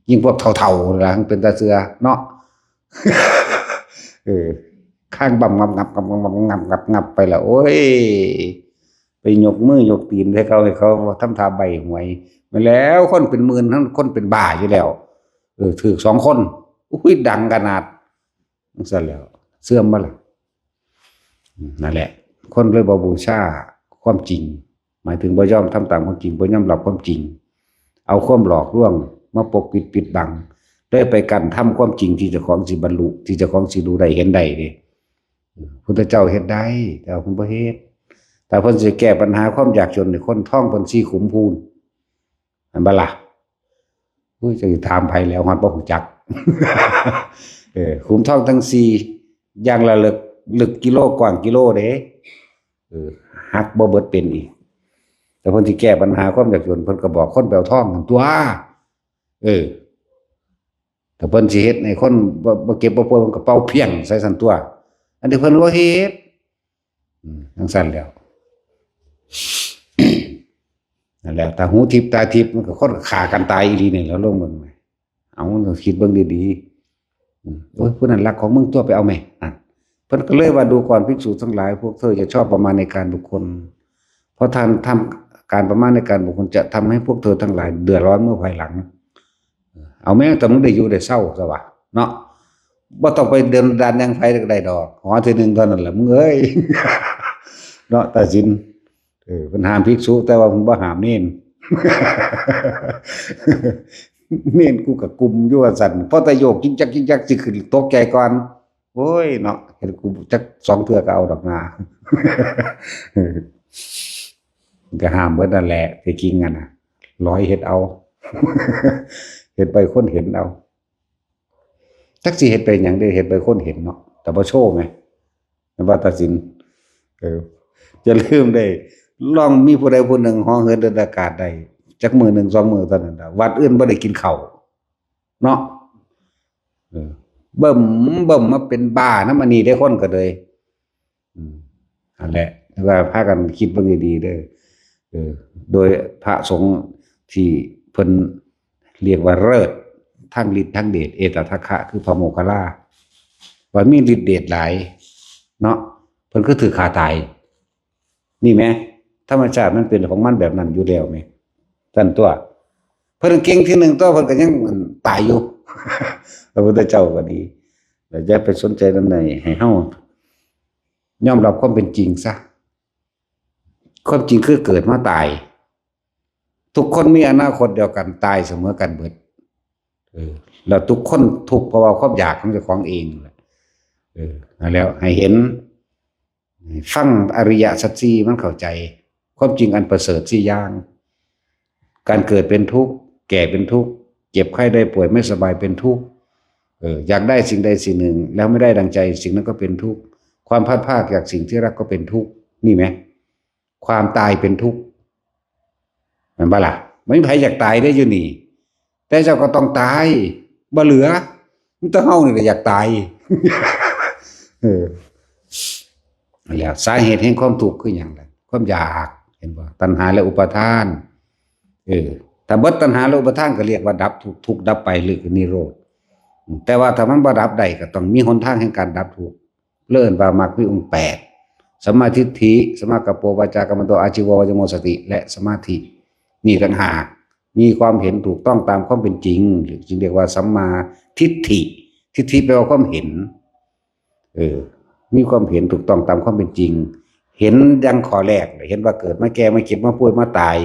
ยิ่งพวกเฒ่าๆล่ะ มันเป็นตาเชื่อเนาะ เออ คางบ่ำงับงับงับงับงับงับงับไปแล้ว โอ้ย ไปยกมือยกตีนให้เขา ให้เขาทำท่าใบ้หวย มาแล้ว คนเป็นหมื่นทั้งคนเป็นบ้าอยู่แล้ว เออ ถูกสองคน อุ้ย ดังขนาด จั่งซั้นแหล้ว เสื่อมบ่ล่ะ อืม นั่นแหละ คนเลยบ่บูชาความจริง หมายถึงบ่ยอมทำตามความจริง บ่ยอมรับความจริง เอาความหลอกลวงมาปกปิดปิดบัง เลยไปกั้นธรรมความจริงที่เจ้าของสิบรรลุ ที่เจ้าของสิรู้ได้เห็นได้เด้ พุทธเจ้าเฮ็ดได้ แต่ว่าเพิ่นบ่เฮ็ด แต่เพิ่นสิแก้ปัญหาความยากจนให้คน ทองเพิ่นสี่ขุมพู้น แม่นบ่ล่ะ อุ้ย จะถามไผแล้ว ฮอดบ่ฮู้จัก เออ ขุมทองทั้งสี่ อย่างละลึก ลึกกิโล กว้างกิโลเด้ เออ หักบ่เบิดเป็นอีก แต่เพิ่นสิแก้ปัญหาความยากจน เพิ่นก็บอกคนไปเอาทองหั่นตั๊ว เออ แต่เพิ่นสิเฮ็ดให้คนบ่ บ่เจ็บบ่ป่วย เพิ่นก็เป่าเพี้ยงใส่ซั่นตั๊ว อันนี้เพิ่นบ่เฮ็ด อืม จั่งซั่นแหล้ว นั่นแหละ ถ้าหูทิพย์ตาทิพย์ มันก็คนก็ฆ่ากันตายอีหลีนี่แหล้ว ลองเบิ่งแหม เอา คิดเบิ่งดีๆ อืม โอ้ย ผู้นั้นลักของมึงตั๊ว ไปเอาแหม นั่น เพิ่นก็เลยว่า ดูก่อนภิกษุทั้งหลาย พวกเธออย่าชอบประมาณในการบุคคล เพราะท่านทำ การประมาณในการบุคคลจะทำให้พวกเธอทั้งหลายเดือดร้อนเมื่อภายหลัง เอาแม่งแต่มึงได้อยู่ได้เซาซะวะ เนาะ บ่ต้องไปเดินดานยังไผก็ได้ดอก หอที่หนึ่งเท่านั้นแหละมึงเอ้ย เนาะ ตัดสิน เออ เพิ่นห้ามภิกษุ แต่ว่าเพิ่นบ่ห้ามเณร เณรกูก็กลุ่มอยู่ว่าซั่น พอแต่โยกจิกจักจิกจักสิขึ้นตกใจก่อน โอ้ยเนาะ เห็นกูจักสองเทื่อก็เอาดอกนา ก็ห้ามเบิดนั่นแหละ ที่จริงอะนะ ร้อยเฮ็ดเอา เฮ็ดไปคนเห็นเอา จักสิเฮ็ดไปหยังเด้ เฮ็ดไปคนเห็นเนาะ แต่บ่โชว์ไง แม่นบ่ ตัดสิน เออ อย่าลืมเด้ ลองมีผู้ใดผู้หนึ่งเหาะเหินเดินอากาศได้ จักมื้อหนึ่งสองมื้อเท่านั้นล่ะ วัดอื่นบ่ได้กินข้าว เนาะ เออ เบิ่ม เบิ่มมาเป็นบ้านำอันนี้เด้ คนก็เลย อืม นั่นแหละ ว่าพากันคิดเบิ่งดีๆเด้อ เออ โดยพระสงฆ์ที่เพิ่นเรียกว่าเลิศ ทั้งฤทธิ์ทั้งเดช เอตทัคคะ คือพระโมคคัลลา ว่ามีฤทธิ์เดชหลาย เนาะ เพิ่นคือถือฆ่าตาย นี่แหม ธรรมชาติมันเป็นของมันแบบนั้นอยู่แล้วแหม ซั่นตั๊ว เพิ่นเก่งที่หนึ่งตั๊ว เพิ่นก็ยังตายอยู่ พระพุทธเจ้าก็ดี แล้วอย่าไปสนใจนำ ให้เฮายอมรับความเป็นจริงซะ ความจริงคือเกิดมาตาย ทุกคนมีอนาคตเดียวกัน ตายเสมอกันเบิด เออ แล้วทุกคนทุกข์เพราะว่าความอยากของเจ้าของเองแหละ เออ นั่นแหละ ให้เห็น ฟังอริยสัจสี่มันเข้าใจ ความจริงอันประเสริฐสี่อย่าง การเกิดเป็นทุกข์ แก่เป็นทุกข์ เจ็บไข้ได้ป่วยไม่สบายเป็นทุกข์ เออ อยากได้สิ่งใดสิ่งหนึ่ง แล้วไม่ได้ดังใจ สิ่งนั้นก็เป็นทุกข์ ความพลัดพรากจากสิ่งที่รักก็เป็นทุกข์ นี่ไหม ความตายเป็นทุกข์ แม่นบ่ล่ะ บ่มีไผอยากตายเด้อยู่นี่ แต่เจ้าก็ต้องตาย บ่เหลือ มีแต่เฮานี่แหละอยากตาย เออ แล้วสาเหตุแห่งความทุกข์คือหยังล่ะ ความอยาก เห็นบ่ ตัณหาและอุปาทาน เออ ถ้าเบิดตัณหาและอุปาทานก็เรียกว่าดับทุกข์ ทุกข์ดับไป หรือนิโรธ แต่ว่าถ้ามันบ่ดับได้ก็ต้องมีหนทางแห่งการดับทุกข์ เรียกว่ามรรคมีองค์แปด สัมมาทิฏฐิ สัมมากัปโป วาจากัมมันโต อาชีวะ วายโม สติ และสมาธิ นี่ต่างหาก มีความเห็นถูกต้องตามความเป็นจริง จึงเรียกว่าสัมมาทิฏฐิ ทิฏฐิแปลว่าความเห็น เออ มีความเห็นถูกต้องตามความเป็นจริง เห็นดังข้อแรก เห็นว่าเกิดมาแก่มาเจ็บมาป่วยมาตาย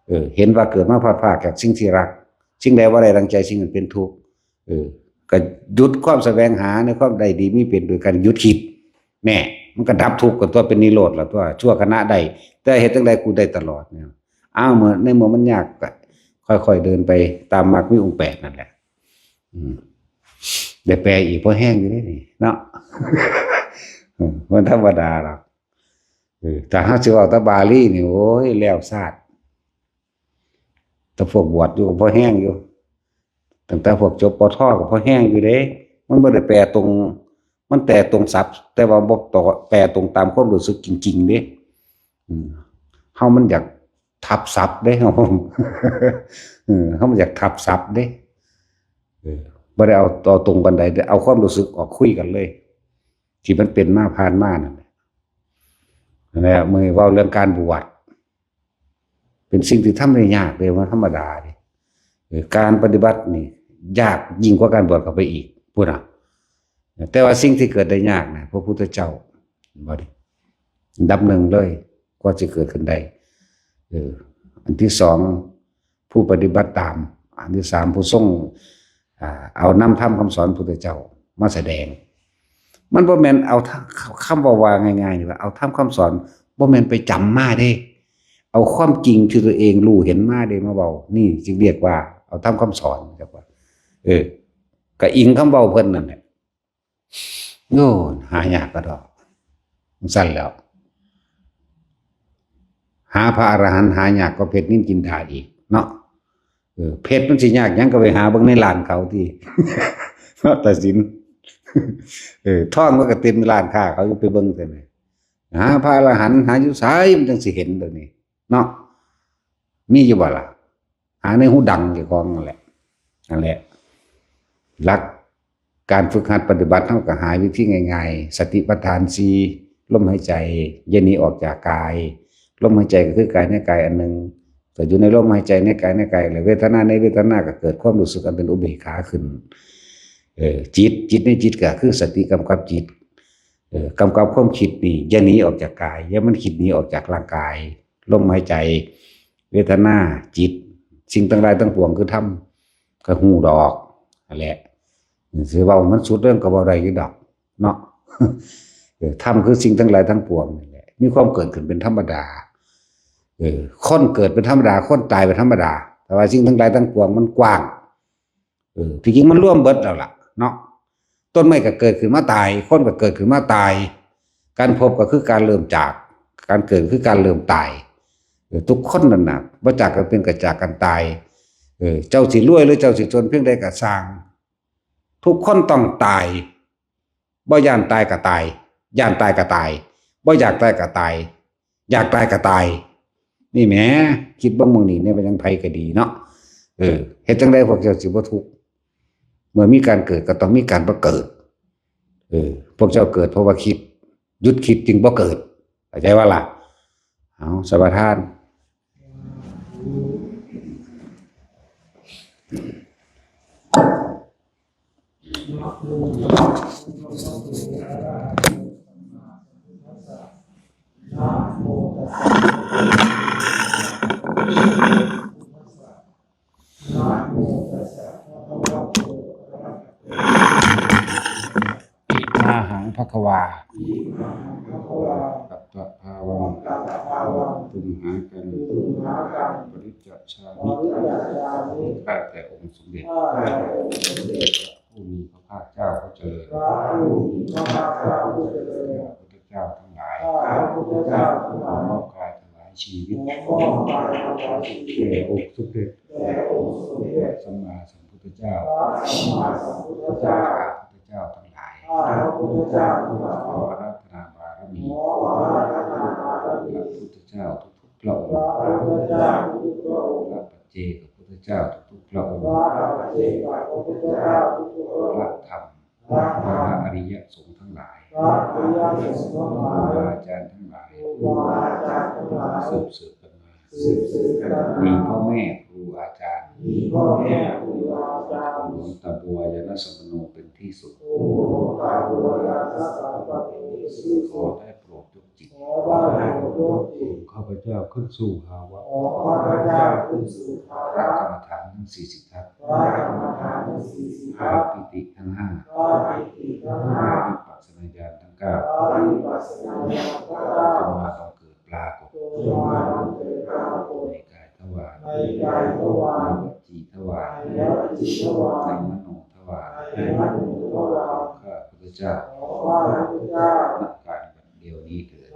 เออ เห็นว่าเกิดมาพลัดพรากจากสิ่งที่รัก สิ่งใดบ่ได้ดังใจ สิ่งนั้นเป็นทุกข์ เออ ก็หยุดความแสวงหาในความได้ดีมีเป็นโดยการหยุดคิด แน่ มันก็ดับทุกข์กันตั๊ว เป็นนิโรธละตั๊ว ชั่วขณะได้ แต่เฮ็ดจั่งใดกูได้ตลอดเนี่ย อ้าว เมื่อ ในเมื่อมันยากก็ค่อยๆเดินไปตามมรรคมีองค์แปดนั่นแหละ อืม ได้แปลอีกพอแฮงอยู่เด้นี่เนาะ อืม มันธรรมดาหรอก เออ ถ้าเฮาสิเว้าแต่บาลีนี่ โอ้ย แล้วซาด แต่พวกบวชอยู่ก็พอแฮงอยู่ ตั้งแต่พวกจบ ป.ท. ก็พอแฮงอยู่เด้ มันบ่ได้แปลตรง มันแปลตรงศัพท์ แต่ว่าบ่ตรง แปลตรงตามความรู้สึกจริงๆเด้ อืม เฮามันอยากทับศัพท์เด้ เฮา เออ เฮามันอยากทับศัพท์เด้ เออ บ่ได้เอา เอาตรงปานใด แต่เอาความรู้สึกออกคุยกันเลย ที่มันเป็นมาผ่านมานั่นแหละ นั่นแหละ มื้อเว้าเรื่องการบวช เป็นสิ่งที่ทำได้ยากเลย ว่าธรรมดาเด้ เออ การปฏิบัตินี่ยากยิ่งกว่าการบวชเข้าไปอีก พุ้นน่ะ แต่ว่าสิ่งที่เกิดได้ยากนะ พระพุทธเจ้า บ่ได้ อันดับหนึ่งเลย กว่าสิเกิดขึ้นได้ เออ อันที่สอง ผู้ปฏิบัติตาม อันที่สาม ผู้ทรง อ่า เอานำธรรมคำสอนพุทธเจ้ามาแสดง มันบ่แม่นเอาธรรม คำว่า ว่าง่ายๆนี่ว่าเอาธรรมคำสอน บ่แม่นไปจำมาเด้ เอาความจริงที่ตัวเองรู้เห็นมาเด้มาเว้า นี่จึงเรียกว่าเอาธรรมคำสอนครับว่า เออ ก็อิงคำเว้าเพิ่นนั่นแหละ โอ้ หายากกะดอก จั่งซั่นแหล้ว หาพระอรหันต์หายากกว่าเพชรนิลจินดาอีกเนาะ เออ เพชรมันสิยากหยัง ก็ไปหาเบิ่งในร้านเขาติ เนาะ ตัดสิน เออ ทองมันก็เต็มร้านค้าเขาอยู่ ไปเบิ่งแต่นี่ หาพระอรหันต์หาอยู่ไส มันจังสิเห็นตัวนี้ เนาะ มีอยู่บ่ล่ะ หาในหูดังเจ้าของนั่นแหละ นั่นแหละ หลักการฝึกหัดปฏิบัติ เราก็หาวิธีง่ายๆ สติปัฏฐานสี่ ลมหายใจ อย่าหนีออกจากกาย ลมหายใจก็คือกายในกายอันหนึ่ง แต่อยู่ในลมหายใจในกายในกาย แล้วเวทนาในเวทนาก็เกิดความรู้สึกอันเป็นอุเบกขาขึ้น เออ จิต จิตในจิตก็คือสติกำกับจิต เออ กำกับความคิดนี่ อย่าหนีออกจากกาย อย่ามันคิดหนีออกจากร่างกาย ลมหายใจ เวทนา จิต สิ่งทั้งหลายทั้งปวงคือธรรม ก็ฮู้ดอก นั่นแหละ สิเว้ามันสุดเรื่องก็เว้าได้อยู่ดอก เนาะ เออ ธรรมคือสิ่งทั้งหลายทั้งปวงนี่แหละ มีความเกิดขึ้นเป็นธรรมดา เออ คนเกิดเป็นธรรมดา คนตายเป็นธรรมดา แต่ว่าสิ่งทั้งหลายทั้งปวงมันกว้าง เออ ที่จริงมันรวมเบิดแล้วล่ะ เนาะ ต้นไม้ก็เกิดขึ้นมาตาย คนก็เกิดขึ้นมาตาย การพบก็คือการเริ่มจาก การเกิดคือการเริ่มตาย เออ ทุกคนนั่นน่ะ บ่จากกันเป็นก็จากกันตาย เออ เจ้าสิรวยหรือเจ้าสิจนเพียงใดก็ซ่าง ทุกคนต้องตาย บ่ย้านตายก็ตาย ย้านตายก็ตาย บ่อยากตายก็ตาย อยากตายก็ตาย นี่แหม คิดเบิ่งมื้อนี้เนี่ย มันยังไผก็ดีเนาะ เออ เฮ็ดจั่งใดพวกเจ้าสิบ่ทุกข์ เมื่อมีการเกิดก็ต้องมีการบ่เกิด เออ พวกเจ้าเกิดเพราะว่าคิด หยุดคิดจึงบ่เกิด เข้าใจบ่ล่ะ เอา สมาทาน อาหังภะคะวา กัปปะทาวัง ตุมหากัน ปริจจามิ ข้าแต่องค์สมเด็จ ผู้มีพระภาคเจ้าผู้เจริญ ข้าพระพุทธเจ้าทั้งหลาย ขอมอบกายถวายชีวิต แด่องค์สมเด็จ พระสัมมาสัมพุทธเจ้า ข้าพระพุทธเจ้าทั้งหลาย ขออาราธนาบารมี พระพุทธเจ้าทุกๆพระองค์ พระปัจเจกพุทธเจ้าทุกๆพระองค์ พระธรรม พระอริยสงฆ์ทั้งหลาย ครูบาอาจารย์ทั้งหลาย สืบสืบกันมา มีพ่อแม่ครูอาจารย์ หลวงตาบัวยานสัมปันโนเป็นที่สุด ขอได้โปรดยกจิตของข้าพเจ้าขึ้นสู่ภาวะ พระกรรมฐานทั้งสี่สิบทัศน์ พระปีติทั้งห้า พระวิปัสสนาญาณทั้งเก้า จงมาบังเกิดปรากฏ ในกายทวาร ในวจีทวาร ในมโนทวาร ข้าพระพุทธเจ้า ณ การบัดเดี๋ยวนี้เถิด